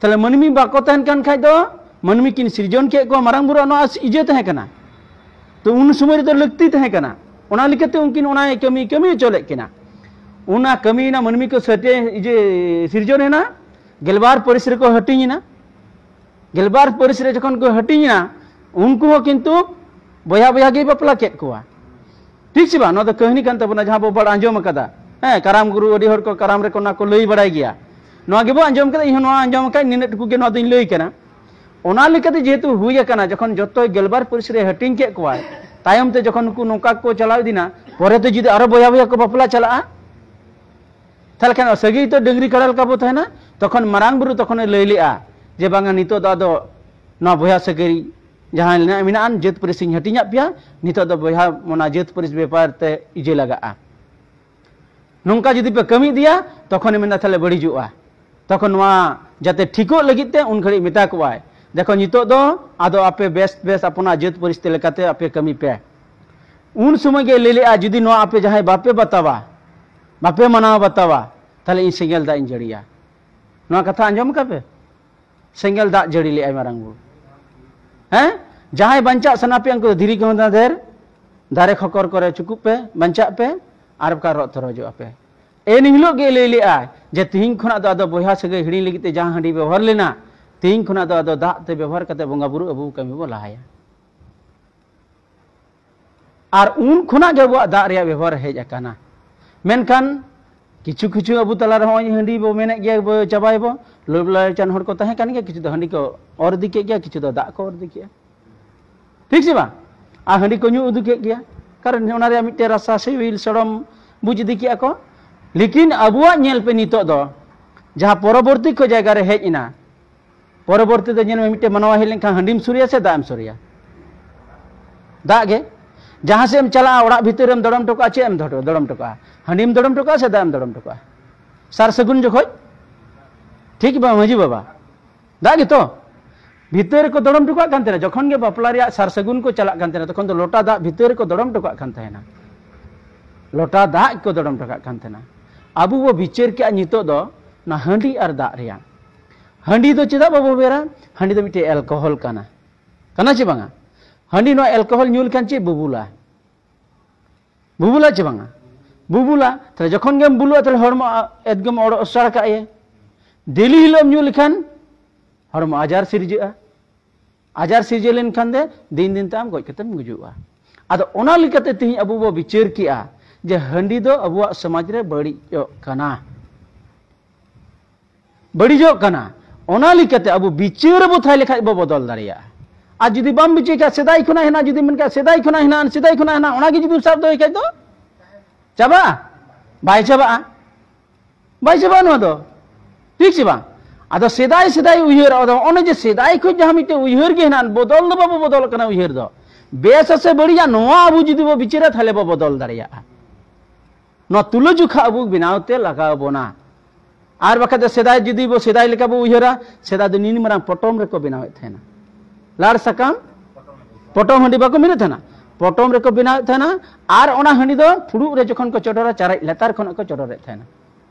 ᱛᱟᱦᱞᱮ ᱢᱟᱹᱱᱢᱤ ᱵᱟᱠᱚ ᱛᱟᱦᱮᱱ ᱠᱟᱱ ᱠᱷᱟᱡ ᱫᱚ ᱢᱟᱹᱱᱢᱤ ᱠᱤᱱ ᱥᱤᱨᱡᱚᱱ ᱠᱮᱫ ᱠᱚᱣᱟ, ᱢᱟᱨᱟᱝ ᱵᱩᱨᱩᱣᱟᱜ ᱱᱚᱣᱟ ᱤᱭᱟᱹ ᱛᱟᱦᱮᱸ ᱠᱟᱱᱟ᱾ ᱛᱚ ᱩᱱ ᱥᱚᱢᱚᱭ ᱨᱮᱫᱚ ᱞᱟᱹᱠᱛᱤ ᱛᱟᱦᱮᱸ ᱠᱟᱱᱟ, ᱚᱱᱟ ᱞᱮᱠᱟᱛᱮ ᱩᱱᱠᱤᱱ ᱚᱱᱟ ᱠᱟᱹᱢᱤ ᱠᱟᱹᱢᱤ ᱦᱚᱪᱚ ᱞᱮᱫ ᱠᱤᱱᱟ᱾ ᱚᱱᱟ ᱠᱟᱹᱢᱤᱭᱮᱱᱟ, ᱢᱟᱹᱱᱢᱤ ᱠᱚ ᱥᱟᱹᱴᱭᱟᱹ ᱤᱭᱟᱹ ᱥᱤᱨᱡᱚᱱ ᱮᱱᱟ, ᱜᱮᱞᱵᱟᱨ ᱯᱟᱹᱨᱤᱥ ᱨᱮᱠᱚ ᱦᱟᱹᱴᱤᱧ ᱮᱱᱟ᱾ ᱜᱮᱞᱵᱟᱨ ᱯᱟᱹᱨᱤᱥ ᱨᱮ ᱡᱚᱠᱷᱚᱱ ᱠᱚ ᱦᱟᱹᱴᱤᱧ ᱮᱱᱟ, ᱩᱱᱠᱩ ᱦᱚᱸ ᱠᱤᱱᱛᱩ ᱵᱚᱭᱦᱟ ᱵᱚᱭᱦᱟ ᱜᱮᱭ ᱵᱟᱯᱞᱟ ᱠᱮᱫ ᱠᱚᱣᱟ᱾ ᱴᱷᱤᱠ ᱥᱮ ᱵᱟᱝ? ᱱᱚᱣᱟ ᱫᱚ ᱠᱟᱹᱦᱱᱤ ᱠᱟᱱ ᱛᱟᱵᱚᱱᱟ, ᱡᱟᱦᱟᱸ ᱵᱚ ᱵᱟᱲ ᱟᱸᱡᱚᱢ ᱟᱠᱟᱫᱟ᱾ ᱦᱮᱸ, ᱠᱟᱨᱟᱢ ᱜᱩᱨᱩ ᱟᱹᱰᱤ ᱦᱚᱲ ᱠᱚ ᱠᱟᱨᱟᱢ ᱨᱮᱠᱚ ᱚᱱᱟ ᱠᱚ ᱞᱟᱹᱭ ᱵᱟᱲᱟᱭ ᱜᱮᱭᱟ᱾ ᱱᱚᱣᱟ ᱜᱮᱵᱚ ᱟᱸᱡᱚᱢ ᱠᱟᱫᱟ, ᱤᱧ ᱦᱚᱸ ᱱᱚᱣᱟ ᱟᱸᱡᱚᱢ ᱟᱠᱟᱫ, ᱱᱤᱱᱟᱹᱜ ᱴᱩᱠᱩ ᱜᱮ ᱱᱚᱣᱟ ᱫᱚᱧ ᱞᱟᱹᱭ ᱠᱟᱱᱟ᱾ ᱚᱱᱟ ᱞᱮᱠᱟᱛᱮ ᱡᱮᱦᱮᱛᱩ ᱦᱩᱭ ᱟᱠᱟᱱᱟ, ᱡᱚᱠᱷᱚᱱ ᱡᱚᱛᱚᱭ ᱜᱮᱞᱵᱟᱨ ᱯᱟᱹᱨᱤᱥ ᱨᱮ ᱦᱟᱹᱴᱤᱧ ᱠᱮᱫ ᱠᱚᱣᱟᱭ, ᱛᱟᱭᱚᱢ ᱛᱮ ᱡᱚᱠᱷᱚᱱ ᱱᱩᱠᱩ ᱱᱚᱝᱠᱟ ᱠᱚ ᱪᱟᱞᱟᱣ ᱤᱫᱤᱱᱟ, ᱯᱚᱨᱮ ᱛᱮ ᱡᱩᱫᱤ ᱟᱨᱚ ᱵᱚᱭᱦᱟ ᱵᱚᱭᱦᱟ ᱠᱚ ᱵᱟᱯᱞᱟ ᱪᱟᱞᱟᱜᱼᱟ, ᱛᱟᱦᱚᱞᱮ ᱠᱷᱟᱱ ᱥᱟᱹᱜᱟᱹᱭ ᱛᱚ ᱰᱟᱹᱝᱨᱤ ᱠᱟᱲᱟ ᱞᱮᱠᱟ ᱵᱚ ᱛᱟᱦᱮᱱᱟ᱾ ᱛᱚᱠᱷᱚᱱ ᱢᱟᱨᱟᱝ ᱵᱩᱨᱩ ᱛᱚᱠᱷᱚᱱᱮ ᱞᱟᱹᱭ ᱞᱮᱜᱼᱟ ᱡᱮ, "ᱵᱟᱝᱟ, ᱱᱤᱛᱚᱜ ᱫᱚ ᱟᱫᱚ ᱱᱚᱣᱟ ᱵᱚᱭᱦᱟ ᱥᱟᱹᱜᱟᱹᱭ ᱡᱟᱦᱟᱸ ᱢᱮᱱᱟᱜᱼᱟ, ᱢᱮᱱᱟᱜᱼᱟ, ᱡᱟᱹᱛ ᱯᱟᱹᱨᱤᱥ ᱤᱧ ᱦᱟᱹᱴᱤᱧᱟᱫ ᱯᱮᱭᱟ, ᱱᱤᱛᱚᱜ ᱫᱚ ᱵᱚᱭᱦᱟ ᱚᱱᱟ ᱡᱟᱹᱛ ᱯᱟᱹᱨᱤᱥ ᱵᱮᱯᱟᱨ ᱛᱮ ᱤᱭᱟᱹ ᱞᱟᱜᱟᱜᱼᱟ᱾ ᱱᱚᱝᱠᱟ ᱡᱩᱫᱤ ᱯᱮ ᱠᱟᱹᱢᱤ ᱤᱫᱤᱭᱟ, ᱛᱚᱠᱷᱚᱱᱮ ᱢᱮᱱᱫᱟ ᱛᱟᱦᱚᱞᱮ ᱵᱟᱹᱲᱤᱡᱚᱜᱼᱟ᱾" ᱛᱚᱠᱷᱚᱱ ᱱᱚᱣᱟ ᱡᱟᱛᱮ ᱴᱷᱤᱠᱚᱜ ᱞᱟᱹᱜᱤᱫ ᱛᱮ ᱩᱱ ᱜᱷᱟᱹᱲᱤᱡ ᱢᱮᱛᱟ ᱠᱚᱣᱟᱭ, "ᱫᱮᱠᱷᱚ, ᱱᱤᱛᱚᱜ ᱫᱚ ᱟᱫᱚ ᱟᱯᱮ ᱵᱮᱥ ᱵᱮᱥ ᱟᱯᱚᱱᱟᱜ ᱡᱟᱹᱛ ᱯᱟᱹᱨᱤᱥ ᱛᱮ ᱞᱮᱠᱟᱛᱮ ᱟᱯᱮ ᱠᱟᱹᱢᱤ ᱯᱮ᱾" ᱩᱱ ᱥᱚᱢᱚᱭ ᱜᱮ ᱞᱟᱹᱭ ᱞᱮᱜᱼᱟ, "ᱡᱩᱫᱤ ᱱᱚᱣᱟ ᱟᱯᱮ ᱡᱟᱦᱟᱸᱭ ᱵᱟᱯᱮ ᱵᱟᱛᱟᱣᱟ, ᱵᱟᱯᱮ ᱢᱟᱱᱟᱣ ᱵᱟᱛᱟᱣᱟ, ᱛᱟᱦᱚᱞᱮ ᱤᱧ ᱥᱮᱸᱜᱮᱞ ᱫᱟᱜ ᱤᱧ ᱡᱟᱹᱲᱤᱭᱟ᱾" ᱱᱚᱣᱟ ᱠᱟᱛᱷᱟ ᱟᱸᱡᱚᱢ ᱠᱟᱜ ᱯᱮ? ᱥᱮᱸᱜᱮᱞ ᱫᱟᱜ ᱡᱟᱹᱲᱤ ᱞᱮᱜᱼᱟᱭ ᱢᱟᱨᱟᱝ ᱵᱩᱨᱩ᱾ ᱦᱮᱸ? ᱡᱟᱦᱟᱸᱭ ᱵᱟᱧᱪᱟᱜ ᱥᱟᱱᱟ ᱯᱮᱭᱟ, ᱩᱱᱠᱩ ᱫᱚ ᱫᱷᱤᱨᱤ ᱠᱚᱦᱚᱸ ᱫᱷᱮᱨ, ᱫᱟᱨᱮ ᱠᱷᱚᱠᱚᱨ ᱠᱚᱨᱮ ᱪᱩᱠᱩᱜ ᱯᱮ, ᱵᱟᱧᱪᱟᱜ ᱯᱮ, ᱟᱨ ᱵᱟᱠᱷᱟᱱ ᱨᱚᱜ ᱛᱚᱨᱚᱡᱚᱜᱼᱟ ᱯᱮ᱾ ᱮᱱ ᱦᱤᱞᱳᱜ ᱜᱮ ᱞᱟᱹᱭ ᱞᱮᱜᱼᱟᱭ ᱡᱮ, "ᱛᱤᱦᱤᱧ ᱠᱷᱚᱱᱟᱜ ᱫᱚ ᱟᱫᱚ ᱵᱚᱭᱦᱟ ᱥᱟᱹᱜᱟᱹᱭ ᱦᱤᱲᱤᱧ ᱞᱟᱹᱜᱤᱫ ᱛᱮ ᱡᱟᱦᱟᱸ ᱦᱟᱺᱰᱤ ᱵᱮᱵᱚᱦᱟᱨ ᱞᱮᱱᱟ, ᱛᱤᱦᱤᱧ ᱠᱷᱚᱱᱟᱜ ᱫᱚ ᱟᱫᱚ ᱫᱟᱜ ᱛᱮ ᱵᱮᱵᱚᱦᱟᱨ ᱠᱟᱛᱮ ᱵᱚᱸᱜᱟ ᱵᱩᱨᱩ ᱟᱵᱚ ᱠᱟᱹᱢᱤ ᱵᱚ ᱞᱟᱦᱟᱭᱟ᱾" ᱟᱨ ᱩᱱ ᱠᱷᱚᱱᱟᱜ ᱜᱮ ᱟᱵᱚᱣᱟᱜ ᱫᱟᱜ ᱨᱮᱭᱟᱜ ᱵᱮᱵᱚᱦᱟᱨ ᱦᱮᱡ ᱟᱠᱟᱱᱟ᱾ ᱢᱮᱱᱠᱷᱟᱱ ᱠᱤᱪᱷᱩ ᱠᱤᱪᱷᱩ ᱟᱵᱚ ᱛᱟᱞᱟ ᱨᱮ ᱦᱚᱸᱜᱼᱚᱭ ᱦᱟᱺᱰᱤ ᱵᱚ ᱢᱮᱱᱮᱫ ᱜᱮᱭᱟ, ᱵᱚ ᱪᱟᱵᱟᱭᱟᱵᱚ, ᱞᱚᱵᱽ ᱞᱟᱞᱪᱟᱱ ᱦᱚᱲ ᱠᱚ ᱛᱟᱦᱮᱸ ᱠᱟᱱ ᱜᱮᱭᱟ, ᱠᱤᱪᱷᱩ ᱫᱚ ᱦᱟᱺᱰᱤ ᱠᱚ ᱚᱨ ᱤᱫᱤ ᱠᱮᱫ ᱜᱮᱭᱟ, ᱠᱤᱪᱷᱩ ᱫᱚ ᱫᱟᱜ ᱠᱚ ᱚᱨ ᱤᱫᱤ ᱠᱮᱫᱼᱟ, ᱴᱷᱤᱠ ᱥᱮ ᱵᱟᱝ? ᱟᱨ ᱦᱟᱺᱰᱤ ᱠᱚ ᱧᱩ ᱩᱫᱩ ᱠᱮᱫ ᱜᱮᱭᱟ, ᱠᱟᱨᱚᱱ ᱚᱱᱟ ᱨᱮᱭᱟᱜ ᱢᱤᱫᱴᱮᱱ ᱨᱟᱥᱟ ᱥᱤᱵᱤᱞ ᱥᱚᱲᱚᱢ ᱵᱩᱡᱽ ᱤᱫᱤ ᱠᱮᱫᱼᱟ ᱠᱚ᱾ ᱞᱮᱠᱤᱱ ᱟᱵᱚᱣᱟᱜ ᱧᱮᱞ ᱯᱮ, ᱱᱤᱛᱚᱜ ᱫᱚ ᱡᱟᱦᱟᱸ ᱯᱚᱨᱚᱵᱚᱨᱛᱤ ᱠᱚ ᱡᱟᱭᱜᱟ ᱨᱮ ᱦᱮᱡ ᱮᱱᱟ, ᱯᱚᱨᱚᱵᱚᱨᱛᱤ ᱫᱚ ᱧᱮᱞ ᱢᱮ, ᱢᱤᱫᱴᱮᱱ ᱢᱟᱱᱣᱟ ᱦᱮᱡ ᱞᱮᱱᱠᱷᱟᱱ ᱦᱟᱺᱰᱤᱢ ᱥᱩᱨᱮᱭᱟ ᱥᱮ ᱫᱟᱜ ᱮᱢ ᱥᱩᱨᱮᱭᱟ? ᱫᱟᱜ ᱜᱮ᱾ ᱡᱟᱦᱟᱸ ᱥᱮᱫ ᱮᱢ ᱪᱟᱞᱟᱜᱼᱟ, ᱚᱲᱟᱜ ᱵᱷᱤᱛᱤᱨ ᱨᱮᱢ ᱫᱚᱲᱚᱢ ᱦᱚᱴᱚ ᱠᱟᱜᱼᱟ, ᱪᱮᱫ ᱮᱢ ᱫᱚᱲᱚᱢ ᱦᱚᱴᱚ ᱠᱟᱜᱼᱟ? ᱦᱟᱺᱰᱤᱢ ᱫᱚᱲᱚᱢ ᱦᱚᱴᱚ ᱠᱟᱜᱼᱟ ᱥᱮ ᱫᱟᱜ ᱮᱢ ᱫᱚᱲᱚᱢ ᱦᱚᱴᱚ ᱠᱟᱜᱼᱟ? ᱥᱟᱨ ᱥᱟᱹᱜᱩᱱ ᱡᱚᱠᱷᱚᱡ, ᱴᱷᱤᱠ ᱵᱟᱝ ᱢᱟᱺᱡᱷᱤ ᱵᱟᱵᱟ? ᱫᱟᱜ ᱜᱮᱛᱚ᱾ ᱵᱷᱤᱛᱟᱹᱨ ᱨᱮᱠᱚ ᱫᱚᱲᱚᱢ ᱦᱚᱴᱚ ᱠᱟᱜ ᱠᱟᱱ ᱛᱟᱦᱮᱱᱟ, ᱡᱚᱠᱷᱚᱱ ᱜᱮ ᱵᱟᱯᱞᱟ ᱨᱮᱭᱟᱜ ᱥᱟᱨ ᱥᱟᱹᱜᱩᱱ ᱠᱚ ᱪᱟᱞᱟᱜ ᱠᱟᱱ ᱛᱟᱦᱮᱱᱟ, ᱛᱚᱠᱷᱚᱱ ᱫᱚ ᱞᱚᱴᱟ ᱫᱟᱜ ᱵᱷᱤᱛᱟᱹᱨ ᱨᱮᱠᱚ ᱫᱚᱲᱚᱢ ᱦᱚᱴᱚ ᱠᱟᱜ ᱠᱟᱱ ᱛᱟᱦᱮᱱᱟ, ᱞᱚᱴᱟ ᱫᱟᱜ ᱠᱚ ᱫᱚᱲᱚᱢ ᱦᱚᱴᱚ ᱠᱟᱜ ᱠᱟᱱ ᱛᱟᱦᱮᱱᱟ᱾ ᱟᱵᱚ ᱵᱚ ᱵᱤᱪᱟᱹᱨ ᱠᱮᱜᱼᱟ ᱱᱤᱛᱚᱜ ᱫᱚ ᱚᱱᱟ ᱦᱟᱺᱰᱤ ᱟᱨ ᱫᱟᱜ ᱨᱮᱭᱟᱜ᱾ ᱦᱟᱺᱰᱤ ᱫᱚ ᱪᱮᱫᱟᱜ ᱵᱟᱵᱚ ᱵᱮᱣᱦᱟᱨᱟ? ᱦᱟᱺᱰᱤ ᱫᱚ ᱢᱤᱫᱴᱮᱡ ᱮᱞᱠᱳᱦᱚᱞ ᱠᱟᱱᱟ, ᱠᱟᱱᱟ ᱪᱮ ᱵᱟᱝᱟ? ᱦᱟᱺᱰᱤ ᱱᱚᱣᱟ ᱮᱞᱠᱳᱦᱚᱞ ᱧᱩ ᱞᱮᱠᱷᱟᱱ ᱪᱮᱫ ᱵᱩᱵᱩᱞᱟ? ᱵᱩᱵᱩᱞᱟ ᱪᱮ ᱵᱟᱝᱟ? ᱵᱩᱵᱩᱞᱟ᱾ ᱛᱟᱦᱞᱮ ᱡᱚᱠᱷᱚᱱ ᱜᱮᱢ ᱵᱩᱞᱩᱜᱼᱟ, ᱛᱟᱦᱞᱮ ᱦᱚᱲᱢᱚ ᱟ-, ᱮᱠᱫᱚᱢ ᱚᱲᱚᱜ ᱚᱥᱟᱲ ᱠᱟᱜ ᱮ᱾ ᱰᱮᱞᱤ ᱦᱤᱞᱳᱜ ᱮᱢ ᱧᱩ ᱞᱮᱠᱷᱟᱱ ᱦᱚᱲᱢᱚ ᱟᱡᱟᱨ ᱥᱤᱨᱡᱟᱹᱜᱼᱟ᱾ ᱟᱡᱟᱨ ᱥᱤᱨᱡᱟᱹ ᱞᱮᱱᱠᱷᱟᱱ ᱫᱮ ᱫᱤᱱ ᱫᱤᱱ ᱛᱮ ᱟᱢ ᱜᱚᱡ ᱠᱟᱛᱮᱢ ᱜᱩᱡᱩᱜᱼᱟ᱾ ᱟᱫᱚ ᱚᱱᱟ ᱞᱮᱠᱟᱛᱮ ᱛᱮᱦᱮᱧ ᱟᱵᱚ ᱵᱚ ᱵᱤᱪᱟᱹᱨ ᱠᱮᱜᱼᱟ ᱡᱮ ᱦᱟᱺᱰᱤ ᱫᱚ ᱟᱵᱚᱣᱟᱜ ᱥᱚᱢᱟᱡᱽ ᱨᱮ ᱵᱟᱹᱲᱤᱡᱚᱜ ᱠᱟᱱᱟ, ᱵᱟᱹᱲᱤᱡᱚᱜ ᱠᱟᱱᱟ᱾ ᱚᱱᱟ ᱞᱮᱠᱟᱛᱮ ᱟᱵᱚ ᱵᱤᱪᱟᱹᱨ ᱟᱵᱚ ᱛᱟᱦᱮᱸ ᱞᱮᱠᱷᱟᱡ ᱵᱚ ᱵᱚᱫᱚᱞ ᱫᱟᱲᱮᱭᱟᱜᱼᱟ᱾ ᱟᱨ ᱡᱩᱫᱤ ᱵᱟᱢ ᱵᱤᱪᱟᱹᱨ ᱠᱷᱟᱡ, ᱥᱮᱫᱟᱭ ᱠᱷᱚᱱᱟᱜ ᱦᱮᱱᱟᱜ, ᱡᱩᱫᱤ ᱢᱮᱱ ᱠᱷᱟᱡ ᱥᱮᱫᱟᱭ ᱠᱷᱚᱱᱟᱜ ᱦᱮᱱᱟᱜ, ᱥᱮᱫᱟᱭ ᱠᱷᱚᱱᱟᱜ ᱦᱮᱱᱟᱜ, ᱚᱱᱟ ᱜᱮ ᱡᱩᱫᱤᱢ ᱥᱟᱵ ᱫᱚᱦᱚᱭ ᱠᱷᱟᱡ ᱫᱚ ᱪᱟᱵᱟᱜᱼᱟ? ᱵᱟᱭ ᱪᱟᱵᱟᱜᱼᱟ, ᱵᱟᱭ ᱪᱟᱵᱟᱜᱼᱟ ᱱᱚᱣᱟ ᱫᱚ᱾ ᱴᱷᱤᱠ ᱥᱮ ᱵᱟᱝ? ᱟᱫᱚ ᱥᱮᱫᱟᱭ, ᱥᱮᱫᱟᱭ ᱩᱭᱦᱟᱹᱨ, ᱟᱫᱚ ᱚᱱᱮ ᱡᱮ ᱥᱮᱫᱟᱭ ᱠᱷᱚᱱ ᱡᱟᱦᱟᱸ ᱢᱤᱫᱴᱮᱱ ᱩᱭᱦᱟᱹᱨ ᱜᱮ ᱦᱮᱱᱟᱜ, ᱵᱚᱫᱚᱞ ᱫᱚ ᱵᱟᱵᱚ ᱵᱚᱫᱚᱞᱚᱜ ᱠᱟᱱᱟ ᱩᱭᱦᱟᱹᱨ ᱫᱚ᱾ ᱵᱮᱥ ᱥᱮ ᱵᱟᱹᱲᱤᱡᱟ, ᱱᱚᱣᱟ ᱟᱵᱚ ᱡᱩᱫᱤ ᱵᱚ ᱵᱤᱪᱟᱹᱨᱟ, ᱛᱟᱦᱞᱮ ᱵᱚ ᱵᱚᱫᱚᱞ ᱫᱟᱲᱮᱭᱟᱜᱼᱟ᱾ ᱱᱚᱣᱟ ᱛᱩᱞᱟᱹᱡᱚᱠᱷᱟ ᱟᱵᱚ ᱵᱮᱱᱟᱣ ᱛᱮ ᱞᱟᱜᱟᱣ ᱵᱚᱱᱟ᱾ ᱟᱨ ᱵᱟᱠᱷᱟᱡ ᱫᱚ ᱥᱮᱫᱟᱭ ᱡᱩᱫᱤ ᱵᱚ, ᱥᱮᱫᱟᱭ ᱞᱮᱠᱟ ᱵᱚ ᱩᱭᱦᱟᱹᱨᱟ, ᱥᱮᱫᱟᱭ ᱫᱚ ᱱᱤᱱ ᱢᱟᱨᱟᱝ ᱯᱚᱴᱚᱢ ᱨᱮᱠᱚ ᱵᱮᱱᱟᱣᱮᱫ ᱛᱟᱦᱮᱱᱟ᱾ ᱞᱟᱲ ᱥᱟᱠᱟᱢ, ᱯᱚᱴᱚᱢ ᱦᱟᱺᱰᱤ ᱵᱟᱠᱚ ᱢᱮᱱᱮᱫ ᱛᱟᱦᱮᱱᱟ? ᱯᱚᱴᱚᱢ ᱨᱮᱠᱚ ᱵᱮᱱᱟᱣᱮᱫ ᱛᱟᱦᱮᱱᱟ᱾ ᱟᱨ ᱚᱱᱟ ᱦᱟᱺᱰᱤ ᱫᱚ ᱯᱷᱩᱲᱩᱜ ᱨᱮ ᱡᱚᱠᱷᱚᱱ ᱠᱚ ᱪᱚᱰᱚᱨᱟ, ᱪᱟᱨᱮᱡ ᱞᱟᱛᱟᱨ ᱠᱷᱚᱱᱟᱜ ᱠᱚ ᱪᱚᱰᱚᱨᱮᱫ ᱛᱟᱦᱮᱱᱟ᱾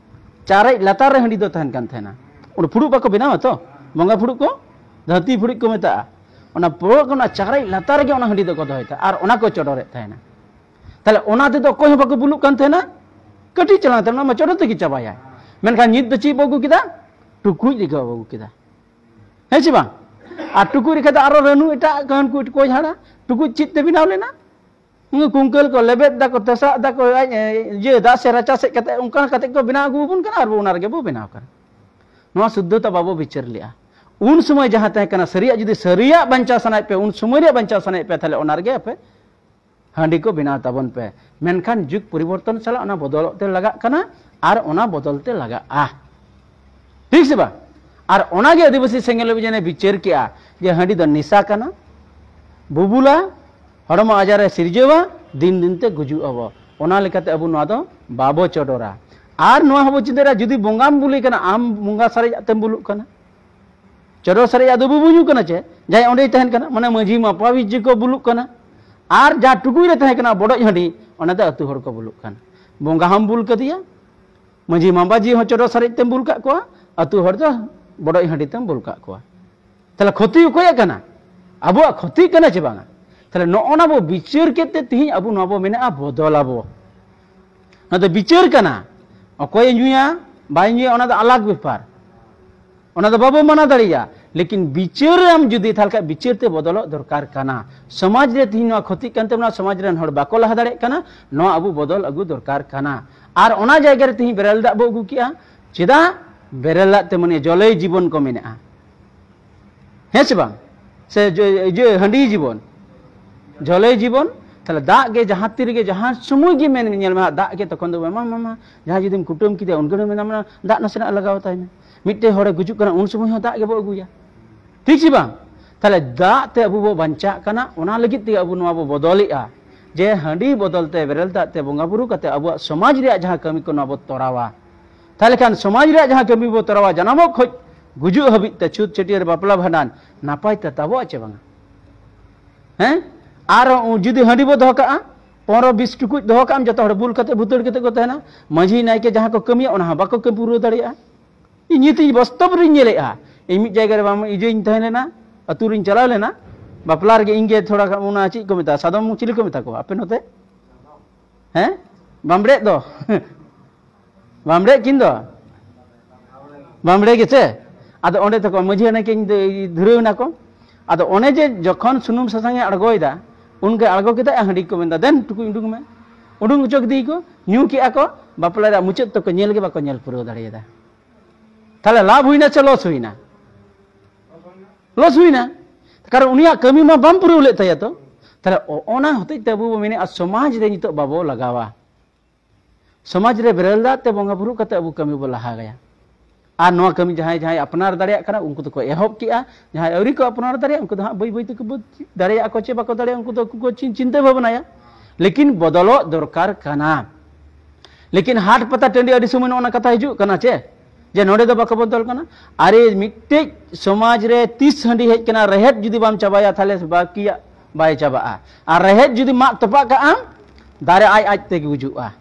ᱪᱟᱨᱮᱡ ᱞᱟᱛᱟᱨ ᱨᱮ ᱦᱟᱺᱰᱤ ᱫᱚ ᱛᱟᱦᱮᱱ ᱠᱟᱱ ᱛᱟᱦᱮᱱᱟ᱾ ᱚᱱᱟ ᱯᱷᱩᱲᱩᱜ ᱵᱟᱠᱚ ᱵᱮᱱᱟᱣᱟ ᱛᱚ, ᱵᱚᱸᱜᱟ ᱯᱷᱩᱲᱩᱜ ᱠᱚ, ᱫᱷᱟᱹᱨᱛᱤ ᱯᱷᱩᱲᱩᱜ ᱠᱚ ᱢᱮᱛᱟᱜᱼᱟ᱾ ᱚᱱᱟ ᱯᱷᱩᱲᱩᱜ, ᱚᱱᱟ ᱪᱟᱨᱮᱡ ᱞᱟᱛᱟᱨ ᱨᱮᱜᱮ ᱚᱱᱟ ᱦᱟᱺᱰᱤ ᱫᱚᱠᱚ ᱫᱚᱦᱚᱭ ᱛᱟᱦᱮᱸᱫ ᱟᱨ ᱚᱱᱟ ᱠᱚ ᱪᱚᱰᱚᱨᱮᱫ ᱛᱟᱦᱮᱱᱟ᱾ ᱛᱟᱦᱞᱮ ᱚᱱᱟ ᱛᱮᱫᱚ ᱚᱠᱚᱭ ᱦᱚᱸ ᱵᱟᱠᱚ ᱵᱩᱞᱩᱜ ᱠᱟᱱ ᱛᱟᱦᱮᱱᱟ᱾ ᱠᱟᱹᱴᱤᱡ ᱪᱟᱞᱟᱝ ᱛᱟᱦᱮᱱᱟ, ᱚᱱᱟ ᱢᱟ ᱪᱚᱰᱚᱨ ᱛᱮᱜᱮ ᱪᱟᱵᱟᱭᱟ᱾ ᱢᱮᱱᱠᱷᱟᱱ ᱱᱤᱛ ᱫᱚ ᱪᱮᱫ ᱵᱚ ᱟᱹᱜᱩ ᱠᱮᱫᱟ? ᱴᱩᱠᱩᱡ ᱨᱮᱜᱮ ᱵᱚ ᱟᱹᱜᱩ ᱠᱮᱫᱟ᱾ ᱦᱮᱸ ᱪᱮ ᱵᱟᱝ? ᱟᱨ ᱴᱩᱠᱩᱡ ᱨᱮ ᱠᱷᱟᱡ ᱫᱚ ᱟᱨᱚ ᱨᱟᱹᱱᱩ ᱮᱴᱟᱜ ᱠᱟᱱ ᱠᱚ ᱠᱚ ᱡᱷᱟᱲᱟ᱾ ᱴᱩᱠᱩᱡ ᱪᱮᱫ ᱛᱮ ᱵᱮᱱᱟᱣ ᱞᱮᱱᱟ? ᱦᱩᱸ, ᱠᱩᱝᱠᱟᱹᱞ ᱠᱚ ᱞᱮᱵᱮᱫ ᱫᱟᱠᱚ, ᱛᱮᱥᱟᱜ ᱫᱟᱠᱚ, ᱟᱡ, ᱮ, ᱤᱭᱟᱹ, ᱫᱟᱜ ᱥᱮ ᱨᱟᱪᱟ ᱥᱮᱫ ᱠᱟᱛᱮ, ᱚᱱᱠᱟ ᱠᱟᱛᱮ ᱠᱚ ᱵᱮᱱᱟᱣ ᱟᱹᱜᱩ ᱟᱵᱚᱱ ᱠᱟᱱᱟ ᱟᱨ ᱵᱚ ᱚᱱᱟ ᱨᱮᱜᱮ ᱵᱚ ᱵᱮᱱᱟᱣ ᱠᱟᱱᱟ᱾ ᱱᱚᱣᱟ ᱥᱩᱫᱽᱫᱷᱚᱛᱟ ᱵᱟᱵᱚ ᱵᱤᱪᱟᱹᱨ ᱞᱮᱜᱼᱟ᱾ ᱩᱱ ᱥᱚᱢᱚᱭ ᱡᱟᱦᱟᱸ ᱛᱟᱦᱮᱸ ᱠᱟᱱᱟ, ᱥᱟᱹᱨᱤᱭᱟᱜ ᱡᱩᱫᱤ ᱥᱟᱹᱨᱤᱭᱟᱜ ᱵᱟᱧᱪᱟᱣ ᱥᱟᱱᱟᱭᱮᱫ ᱯᱮ, ᱩᱱ ᱥᱚᱢᱚᱭ ᱨᱮᱭᱟᱜ ᱵᱟᱧᱪᱟᱣ ᱥᱟᱱᱟᱭᱮᱫ ᱯᱮ, ᱛᱟᱦᱞᱮ ᱚᱱᱟ ᱨᱮᱜᱮ ᱟᱯᱮ ᱦᱟᱺᱰᱤ ᱠᱚ ᱵᱮᱱᱟᱣ ᱛᱟᱵᱚᱱ ᱯᱮ᱾ ᱢᱮᱱᱠᱷᱟᱱ ᱡᱩᱜᱽ ᱯᱚᱨᱤᱵᱚᱨᱛᱚᱱ ᱥᱟᱞᱟᱜ ᱚᱱᱟ ᱵᱚᱫᱚᱞᱚᱜ ᱛᱮ ᱞᱟᱜᱟᱜ ᱠᱟᱱᱟ ᱟᱨ ᱚᱱᱟ ᱵᱚᱫᱚᱞ ᱛᱮ ᱞᱟᱜᱟᱜᱼᱟ᱾ ᱴᱷᱤᱠ ᱥᱮ ᱵᱟᱝ? ᱟᱨ ᱚᱱᱟᱜᱮ ᱟᱹᱫᱤᱵᱟᱹᱥᱤ ᱥᱮᱸᱜᱮᱞ ᱚᱵᱷᱤᱡᱟᱱᱮ ᱵᱤᱪᱟᱹᱨ ᱠᱮᱜᱼᱟ ᱡᱮ ᱦᱟᱺᱰᱤ ᱫᱚ ᱱᱮᱥᱟ ᱠᱟᱱᱟ, ᱵᱩᱵᱩᱞᱟ, ᱦᱚᱲᱢᱚ ᱟᱡᱟᱨ ᱮ ᱥᱤᱨᱡᱟᱹᱣᱟ, ᱫᱤᱱ ᱫᱤᱱ ᱛᱮ ᱜᱩᱡᱩᱜ ᱟᱵᱚ᱾ ᱚᱱᱟ ᱞᱮᱠᱟᱛᱮ ᱟᱵᱚ ᱱᱚᱣᱟ ᱫᱚ ᱵᱟᱵᱚ ᱪᱚᱰᱚᱨᱟ᱾ ᱟᱨ ᱱᱚᱣᱟ ᱦᱚᱸᱵᱚ ᱪᱤᱱᱛᱟᱹᱭᱟ, ᱡᱩᱫᱤ ᱵᱚᱸᱜᱟᱢ ᱵᱩᱞᱮ ᱠᱟᱱᱟ, ᱟᱢ ᱵᱚᱸᱜᱟ ᱥᱟᱨᱮᱡ ᱟᱜ ᱛᱮᱢ ᱵᱩᱞᱩᱜ ᱠᱟᱱᱟ, ᱪᱚᱰᱚᱨ ᱥᱟᱨᱮᱡ ᱟᱜ ᱫᱚ ᱵᱩᱵᱩᱧᱩ ᱠᱟᱱᱟ ᱪᱮ? ᱡᱟᱦᱟᱸᱭ ᱚᱸᱰᱮᱭ ᱛᱟᱦᱮᱱ ᱠᱟᱱᱟ, ᱢᱟᱱᱮ ᱢᱟᱹᱡᱷᱤ ᱢᱟᱯᱟᱡᱤ ᱠᱚ ᱵᱩᱞᱩᱜ ᱠᱟᱱᱟ᱾ ᱟᱨ ᱡᱟᱦᱟᱸ ᱴᱩᱠᱩᱡ ᱨᱮ ᱛᱟᱦᱮᱸ ᱠᱟᱱᱟ ᱵᱚᱰᱚᱡ ᱦᱟᱺᱰᱤ, ᱚᱱᱟ ᱫᱚ ᱟᱹᱛᱩ ᱦᱚᱲ ᱠᱚ ᱵᱩᱞᱩᱜ ᱠᱟᱱᱟ᱾ ᱵᱚᱸᱜᱟ ᱦᱚᱸᱢ ᱵᱩᱞ ᱠᱟᱫᱮᱭᱟ, ᱢᱟᱹᱡᱷᱤ ᱢᱟᱯᱟᱡᱤ ᱦᱚᱸ ᱪᱚᱰᱚᱨ ᱥᱟᱨᱮᱡ ᱛᱮᱢ ᱵᱩᱞ ᱠᱟᱜ ᱠᱚᱣᱟ, ᱟᱹᱛᱩ ᱦᱚᱲ ᱫᱚ ᱵᱚᱰᱚᱡ ᱦᱟᱺᱰᱤ ᱛᱮᱢ ᱵᱩᱞ ᱠᱟᱜ ᱠᱚᱣᱟ᱾ ᱛᱟᱦᱞᱮ ᱠᱷᱚᱛᱤ ᱚᱠᱚᱭᱟᱜ ᱠᱟᱱᱟ? ᱟᱵᱚᱣᱟᱜ ᱠᱷᱚᱛᱤ ᱠᱟᱱᱟ ᱪᱮ ᱵᱟᱝᱟ? ᱛᱟᱦᱞᱮ ᱱᱚᱜᱼᱚ ᱱᱟ ᱵᱚ ᱵᱤᱪᱟᱹᱨ ᱠᱮᱫ ᱛᱮ ᱛᱤᱦᱤᱧ ᱟᱵᱚ ᱱᱚᱣᱟ ᱵᱚ ᱢᱮᱱᱮᱜᱼᱟ ᱵᱚᱫᱚᱞ ᱟᱵᱚ᱾ ᱱᱚᱣᱟ ᱫᱚ ᱵᱤᱪᱟᱹᱨ ᱠᱟᱱᱟ᱾ ᱚᱠᱚᱭᱮ ᱧᱩᱭᱟ, ᱵᱟᱭ ᱧᱩᱭᱟ, ᱚᱱᱟ ᱫᱚ ᱟᱞᱟᱜᱽ ᱵᱮᱯᱟᱨ᱾ ᱚᱱᱟ ᱫᱚ ᱵᱟᱵᱚ ᱢᱟᱱᱟ ᱫᱟᱲᱮᱭᱟᱜᱼᱟ᱾ ᱞᱮᱠᱤᱱ ᱵᱤᱪᱟᱹᱨ ᱟᱢ ᱡᱩᱫᱤ, ᱛᱟᱦᱞᱮ ᱠᱷᱟᱡ ᱵᱤᱪᱟᱹᱨ ᱛᱮ ᱵᱚᱫᱚᱞᱚᱜ ᱫᱚᱨᱠᱟᱨ ᱠᱟᱱᱟ᱾ ᱥᱚᱢᱟᱡᱽ ᱨᱮ ᱛᱤᱦᱤᱧ ᱱᱚᱣᱟ ᱠᱷᱚᱛᱤᱜ ᱠᱟᱱ ᱛᱟᱵᱚᱱᱟ, ᱥᱚᱢᱟᱡᱽ ᱨᱮᱱ ᱦᱚᱲ ᱵᱟᱠᱚ ᱞᱟᱦᱟ ᱫᱟᱲᱮᱭᱟᱜ ᱠᱟᱱᱟ, ᱱᱚᱣᱟ ᱟᱵᱚ ᱵᱚᱫᱚᱞ ᱟᱹᱜᱩ ᱫᱚᱨᱠᱟᱨ ᱠᱟᱱᱟ᱾ ᱟᱨ ᱚᱱᱟ ᱡᱟᱭᱜᱟ ᱨᱮ ᱛᱤᱦᱤᱧ ᱵᱮᱨᱮᱞ ᱫᱟᱜ ᱵᱚ ᱟᱹᱜᱩ ᱠᱮᱜᱼᱟ᱾ ᱪᱮᱫᱟᱜ? ᱵᱮᱨᱮᱞ ᱫᱟᱜ ᱛᱮ ᱢᱟᱱᱮ ᱡᱚᱞᱮᱭ ᱡᱤᱵᱚᱱ ᱠᱚ ᱢᱮᱱᱟᱜᱼᱟ, ᱦᱮᱸ ᱥᱮ ᱵᱟᱝ? ᱥᱮ ᱡᱚ- ᱤᱭᱟᱹ ᱦᱟᱺᱰᱤ ᱡᱤᱵᱚᱱ, ᱡᱚᱞᱮᱭ ᱡᱤᱵᱚᱱ᱾ ᱛᱟᱦᱞᱮ ᱫᱟᱜ ᱜᱮ ᱡᱟᱦᱟᱸ ᱛᱤ ᱨᱮᱜᱮ ᱡᱟᱦᱟᱸ ᱥᱚᱢᱚᱭ ᱜᱮ ᱢᱮᱱ ᱧᱮᱞ ᱢᱮ, ᱫᱟᱜ ᱜᱮ ᱛᱚᱠᱷᱚᱱ ᱫᱚ ᱮᱢᱟ ᱢᱟᱢᱟ᱾ ᱡᱟᱦᱟᱸᱭ ᱡᱩᱫᱤᱢ ᱠᱩᱴᱟᱹᱢ ᱠᱮᱫᱮᱭᱟ, ᱩᱱᱠᱩ ᱫᱚ ᱢᱮᱱᱟ ᱢᱮᱱᱟ, ᱫᱟᱜ ᱱᱟᱥᱮᱱᱟᱜ ᱞᱟᱜᱟᱣ ᱛᱟᱭ ᱢᱮ᱾ ᱢᱤᱫᱴᱮᱱ ᱦᱚᱲᱮ ᱜᱩᱡᱩᱜ ᱠᱟᱱᱟ, ᱩᱱ ᱥᱚᱢᱚᱭ ᱦᱚᱸ ᱫᱟᱜ ᱜᱮᱵᱚ ᱟᱹᱜᱩᱭᱟ, ᱴᱷᱤᱠ ᱥᱮ ᱵᱟᱝ? ᱛᱟᱦᱞᱮ ᱫᱟᱜ ᱛᱮ ᱟᱵᱚ ᱵᱚ ᱵᱟᱧᱪᱟᱜ ᱠᱟᱱᱟ, ᱚᱱᱟ ᱞᱟᱹᱜᱤᱫ ᱛᱮᱜᱮ ᱟᱵᱚ ᱱᱚᱣᱟ ᱵᱚ ᱵᱚᱫᱚᱞᱮᱜᱼᱟ, ᱡᱮ ᱦᱟᱺᱰᱤ ᱵᱚᱫᱚᱞ ᱛᱮ ᱵᱮᱨᱮᱞ ᱫᱟᱜ ᱛᱮ ᱵᱚᱸᱜᱟ ᱵᱩᱨᱩ ᱠᱟᱛᱮ ᱟᱵᱚᱣᱟᱜ ᱥᱚᱢᱟᱡᱽ ᱨᱮᱭᱟᱜ ᱡᱟᱦᱟᱸ ᱠᱟᱹᱢᱤ ᱠᱚ ᱱᱚᱣᱟ ᱵᱚ ᱛᱚᱨᱟᱣᱟ᱾ ᱛᱟᱦᱞᱮ ᱠᱷᱟᱱ ᱥᱚᱢᱟᱡᱽ ᱨᱮᱭᱟᱜ ᱡᱟᱦᱟᱸ ᱠᱟᱹᱢᱤ ᱵᱚ ᱛᱚᱨᱟᱣᱟ, ᱡᱟᱱᱟᱢᱚᱜ ᱠᱷᱚᱡ ᱜᱩᱡᱩᱜ ᱦᱟᱹᱵᱤᱡ ᱛᱮ, ᱪᱷᱩᱛ ᱪᱷᱟᱹᱴᱭᱟᱹᱨ ᱵᱟᱯᱞᱟ ᱵᱷᱟᱸᱰᱟᱱ, ᱱᱟᱯᱟᱭ ᱛᱮ ᱛᱟᱵᱚᱜᱼᱟ ᱪᱮ ᱵᱟᱝᱟ? ᱦᱮᱸ? ᱟᱨ ᱡᱩᱫᱤ ᱦᱟᱺᱰᱤ ᱵᱚ ᱫᱚᱦᱚ ᱠᱟᱜᱼᱟ, ᱯᱚᱱᱨᱚ ᱵᱤᱥ ᱴᱩᱠᱩᱡ ᱫᱚᱦᱚ ᱠᱟᱜᱼᱟᱢ, ᱡᱚᱛᱚ ᱦᱚᱲ ᱵᱩᱞ ᱠᱟᱛᱮ ᱵᱷᱩᱛᱟᱹᱲ ᱠᱟᱛᱮ ᱠᱚ ᱛᱟᱦᱮᱱᱟ᱾ ᱢᱟᱺᱡᱷᱤ ᱱᱟᱭᱠᱮ ᱡᱟᱦᱟᱸ ᱠᱚ ᱠᱟᱹᱢᱤᱭᱟ, ᱚᱱᱟ ᱦᱚᱸ ᱵᱟᱠᱚ ᱠᱟᱹᱢᱤ ᱯᱩᱨᱟᱹᱣ ᱫᱟᱲᱮᱭᱟᱜᱼᱟ᱾ ᱤᱧ ᱱᱤᱛ ᱤᱧ ᱵᱟᱥᱛᱚᱵ ᱨᱤᱧ ᱧᱮᱞᱮᱜᱼᱟ᱾ ᱤᱧ ᱢᱤᱫ ᱡᱟᱭᱜᱟ ᱨᱮ ᱵᱟᱝ ᱤᱡᱟᱹᱧ ᱛᱟᱦᱮᱸ ᱞᱮᱱᱟ, ᱟᱹᱛᱩ ᱨᱤᱧ ᱪᱟᱞᱟᱣ ᱞᱮᱱᱟ, ᱵᱟᱯᱞᱟ ᱨᱮᱜᱮ ᱤᱧ ᱜᱮ ᱛᱷᱚᱲᱟ ᱜᱟᱱ ᱚᱱᱟ ᱪᱮᱫ ᱠᱚ ᱢᱮᱛᱟᱜᱼᱟ, ᱥᱟᱫᱚᱢ ᱪᱤᱞᱤ ᱠᱚ ᱢᱮᱛᱟ ᱠᱚᱣᱟ ᱟᱯᱮ ᱱᱚᱛᱮ? ᱦᱮᱸ? ᱵᱟᱢᱵᱲᱮᱡ ᱫᱚ᱾ ᱵᱟᱢᱵᱲᱮᱡ ᱠᱤᱱ ᱫᱚ᱾ ᱵᱟᱢᱵᱲᱮ ᱜᱮᱥᱮ? ᱟᱫᱚ ᱚᱸᱰᱮ ᱛᱟᱠᱚ ᱢᱟᱺᱡᱷᱤ ᱱᱟᱭᱠᱮ ᱫᱷᱩᱨᱟᱹᱣ ᱮᱱᱟ ᱠᱚ᱾ ᱟᱫᱚ ᱚᱱᱮ ᱡᱮ ᱡᱚᱠᱷᱚᱱ ᱥᱩᱱᱩᱢ ᱥᱟᱥᱟᱝ ᱮ ᱟᱬᱜᱚᱭᱮᱫᱟ, ᱩᱱᱜᱮ ᱟᱬᱜᱚ ᱠᱮᱫᱟ ᱟᱨ ᱦᱟᱺᱰᱤ ᱠᱚ ᱢᱮᱱᱫᱟ, "ᱫᱮᱱ ᱴᱩᱠᱩᱡ ᱩᱰᱩᱠ ᱢᱮ᱾" ᱩᱰᱩᱠ ᱦᱚᱪᱚ ᱠᱮᱫᱮᱭᱟᱠᱚ, ᱧᱩ ᱠᱮᱜᱼᱟ ᱠᱚ, ᱵᱟᱯᱞᱟ ᱨᱮᱭᱟᱜ ᱢᱩᱪᱟᱹᱫ ᱛᱚᱠᱚ ᱧᱮᱞ ᱜᱮ ᱵᱟᱠᱚ ᱧᱮᱞ ᱯᱩᱨᱟᱹᱣ ᱫᱟᱲᱮᱭᱟᱫᱟ᱾ ᱛᱟᱦᱞᱮ ᱞᱟᱵᱷ ᱦᱩᱭᱱᱟ ᱥᱮ ᱞᱚᱥ ᱦᱩᱭᱱᱟ? ᱞᱚᱥ ᱦᱩᱭᱱᱟ᱾ ᱠᱟᱨᱚᱱ ᱩᱱᱤᱭᱟᱜ ᱠᱟᱹᱢᱤ ᱢᱟ ᱵᱟᱢ ᱯᱩᱨᱟᱹᱣ ᱞᱮᱫ ᱛᱟᱭᱟ ᱛᱚ᱾ ᱛᱟᱦᱞᱮ ᱚ-, ᱚᱱᱟ ᱦᱚᱛᱮᱡ ᱛᱮ ᱟᱵᱚ ᱵᱚ ᱢᱮᱱᱮᱫᱼᱟ, ᱥᱚᱢᱟᱡᱽ ᱨᱮ ᱱᱤᱛᱚᱜ ᱵᱟᱵᱚ ᱞᱟᱜᱟᱣᱟ᱾ ᱥᱚᱢᱟᱡᱽ ᱨᱮ ᱵᱮᱨᱮᱞ ᱫᱟᱜ ᱛᱮ ᱵᱚᱸᱜᱟ ᱵᱩᱨᱩ ᱠᱟᱛᱮ ᱟᱵᱚ ᱠᱟᱹᱢᱤ ᱵᱚ ᱞᱟᱦᱟᱭᱟ᱾ ᱟᱨ ᱱᱚᱣᱟ ᱠᱟᱹᱢᱤ ᱡᱟᱦᱟᱸᱭ ᱡᱟᱦᱟᱸᱭ ᱟᱯᱱᱟᱨ ᱫᱟᱲᱮᱭᱟᱜ ᱠᱟᱱᱟ, ᱩᱱᱠᱩ ᱫᱚᱠᱚ ᱮᱦᱚᱵ ᱠᱮᱜᱼᱟ᱾ ᱡᱟᱦᱟᱸᱭ ᱟᱹᱣᱨᱤ ᱠᱚ ᱟᱯᱱᱟᱨ ᱫᱟᱲᱮᱭᱟᱜᱼᱟ, ᱩᱱᱠᱩ ᱫᱚ ᱦᱟᱸᱜ ᱵᱟᱹᱭ ᱵᱟᱹᱭ ᱛᱮᱠᱚ ᱵᱩᱡᱽ ᱫᱟᱲᱮᱭᱟᱜᱼᱟ ᱠᱚ ᱪᱮ ᱵᱟᱠᱚ ᱫᱟᱲᱮᱭᱟᱜᱼᱟ, ᱩᱱᱠᱩ ᱫᱚ ᱟᱠᱚ ᱠᱚ ᱪᱤᱱ-, ᱪᱤᱱᱛᱟᱹ ᱵᱷᱟᱵᱽᱱᱟᱭᱟ᱾ ᱞᱮᱠᱤᱱ ᱵᱚᱫᱚᱞᱚᱜ ᱫᱚᱨᱠᱟᱨ ᱠᱟᱱᱟ᱾ ᱞᱮᱠᱤᱱ ᱦᱟᱴ ᱯᱟᱛᱟ ᱴᱟᱺᱰᱤ ᱟᱹᱰᱤ ᱥᱚᱢᱚᱭ ᱱᱚᱜᱼᱚ ᱱᱟ ᱠᱟᱛᱷᱟ ᱦᱤᱡᱩᱜ ᱠᱟᱱᱟ ᱪᱮ, ᱡᱮ ᱱᱚᱰᱮ ᱫᱚ ᱵᱟᱠᱚ ᱵᱚᱫᱚᱞ ᱠᱟᱱᱟ᱾ ᱟᱨᱮ, ᱢᱤᱫᱴᱮᱡ ᱥᱚᱢᱟᱡᱽ ᱨᱮ ᱛᱤᱥ ᱦᱟᱺᱰᱤ ᱦᱮᱡ ᱠᱟᱱᱟ, ᱨᱮᱦᱮᱫ ᱡᱩᱫᱤ ᱵᱟᱢ ᱪᱟᱵᱟᱭᱟ, ᱛᱟᱦᱞᱮ ᱵᱟᱹᱠᱤᱭᱟᱜ ᱵᱟᱭ ᱪᱟᱵᱟᱜᱼᱟ᱾ ᱟᱨ ᱨᱮᱦᱮᱫ ᱡᱩᱫᱤ ᱢᱟᱜ ᱛᱚᱯᱟᱜ ᱠᱟᱜ ᱟᱢ, ᱫᱟᱨᱮ ᱟᱡ ᱟᱡ ᱛᱮᱜᱮ ᱜᱩᱡᱩᱜᱼᱟ᱾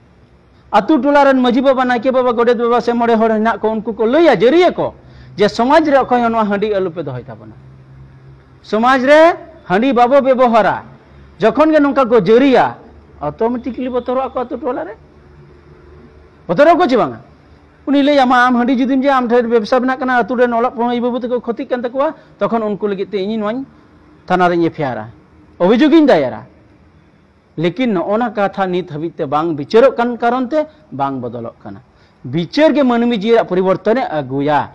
ᱟᱛᱳ ᱴᱚᱞᱟ ᱨᱮᱱ ᱢᱟᱺᱡᱷᱤ ᱵᱟᱵᱟ, ᱱᱟᱭᱠᱮ ᱵᱟᱵᱟ, ᱜᱚᱰᱮᱛ ᱵᱟᱵᱟ ᱥᱮ ᱢᱚᱬᱮ ᱦᱚᱲ ᱦᱮᱱᱟᱜ ᱠᱚ, ᱩᱱᱠᱩ ᱠᱚ ᱞᱟᱹᱭᱟ, ᱡᱟᱹᱨᱤᱭᱟᱠᱚ ᱡᱮ ᱥᱚᱢᱟᱡᱽ ᱨᱮ ᱚᱠᱚᱭ ᱦᱚᱸ ᱱᱚᱣᱟ ᱦᱟᱺᱰᱤ ᱟᱞᱚᱯᱮ ᱫᱚᱦᱚᱭ ᱛᱟᱵᱚᱱᱟ᱾ ᱥᱚᱢᱟᱡᱽ ᱨᱮ ᱦᱟᱺᱰᱤ ᱵᱟᱵᱚ ᱵᱮᱵᱚᱦᱟᱨᱟ᱾ ᱡᱚᱠᱷᱚᱱ ᱜᱮ ᱱᱚᱝᱠᱟ ᱠᱚ ᱡᱟᱹᱨᱤᱭᱟ, ᱚᱴᱳᱢᱮᱴᱤᱠᱞᱤ ᱵᱚᱛᱚᱨᱚᱜᱼᱟ ᱠᱚ ᱟᱛᱳ ᱴᱚᱞᱟ ᱨᱮ᱾ ᱵᱚᱛᱚᱨᱚᱜᱼᱟ ᱠᱚ ᱪᱮ ᱵᱟᱝᱟ? ᱩᱱᱤ ᱞᱟᱹᱭᱟ, "ᱢᱟ, ᱟᱢ ᱦᱟᱺᱰᱤ ᱡᱩᱫᱤᱢ ᱡᱮ ᱟᱢ ᱴᱷᱮᱱ ᱵᱮᱵᱽᱥᱟ ᱢᱮᱱᱟᱜ ᱠᱟᱱᱟ, ᱟᱛᱳ ᱨᱮᱱ ᱚᱞᱚᱜ ᱯᱟᱲᱦᱟᱣ ᱟᱭᱳ ᱵᱟᱹᱵᱩ ᱛᱟᱠᱚ ᱠᱷᱚᱛᱤᱜ ᱠᱟᱱ ᱛᱟᱠᱚᱣᱟ, ᱛᱚᱠᱷᱚᱱ ᱩᱱᱠᱩ ᱞᱟᱹᱜᱤᱫ ᱛᱮ ᱤᱧ ᱱᱚᱣᱟᱧ ᱛᱷᱟᱱᱟ ᱨᱮᱧ ᱮᱯᱷ ᱟᱭ ᱟᱨᱟ, ᱚᱵᱷᱤᱡᱳᱜᱽ ᱤᱧ ᱫᱟᱭᱟᱨᱟ᱾" ᱞᱮᱠᱤᱱ ᱱᱚᱜᱼᱚ ᱱᱟ ᱠᱟᱛᱷᱟ ᱱᱤᱛ ᱦᱟᱹᱵᱤᱡ ᱛᱮ ᱵᱟᱝ ᱵᱤᱪᱟᱹᱨᱚᱜ ᱠᱟᱱ ᱠᱟᱨᱚᱱ ᱛᱮ ᱵᱟᱝ ᱵᱚᱫᱚᱞᱚᱜ ᱠᱟᱱᱟ᱾ ᱵᱤᱪᱟᱹᱨ ᱜᱮ ᱢᱟᱹᱱᱢᱤ ᱡᱤᱣᱤ ᱨᱮᱭᱟᱜ ᱯᱚᱨᱤᱵᱚᱨᱛᱚᱱᱮ ᱟᱹᱜᱩᱭᱟ᱾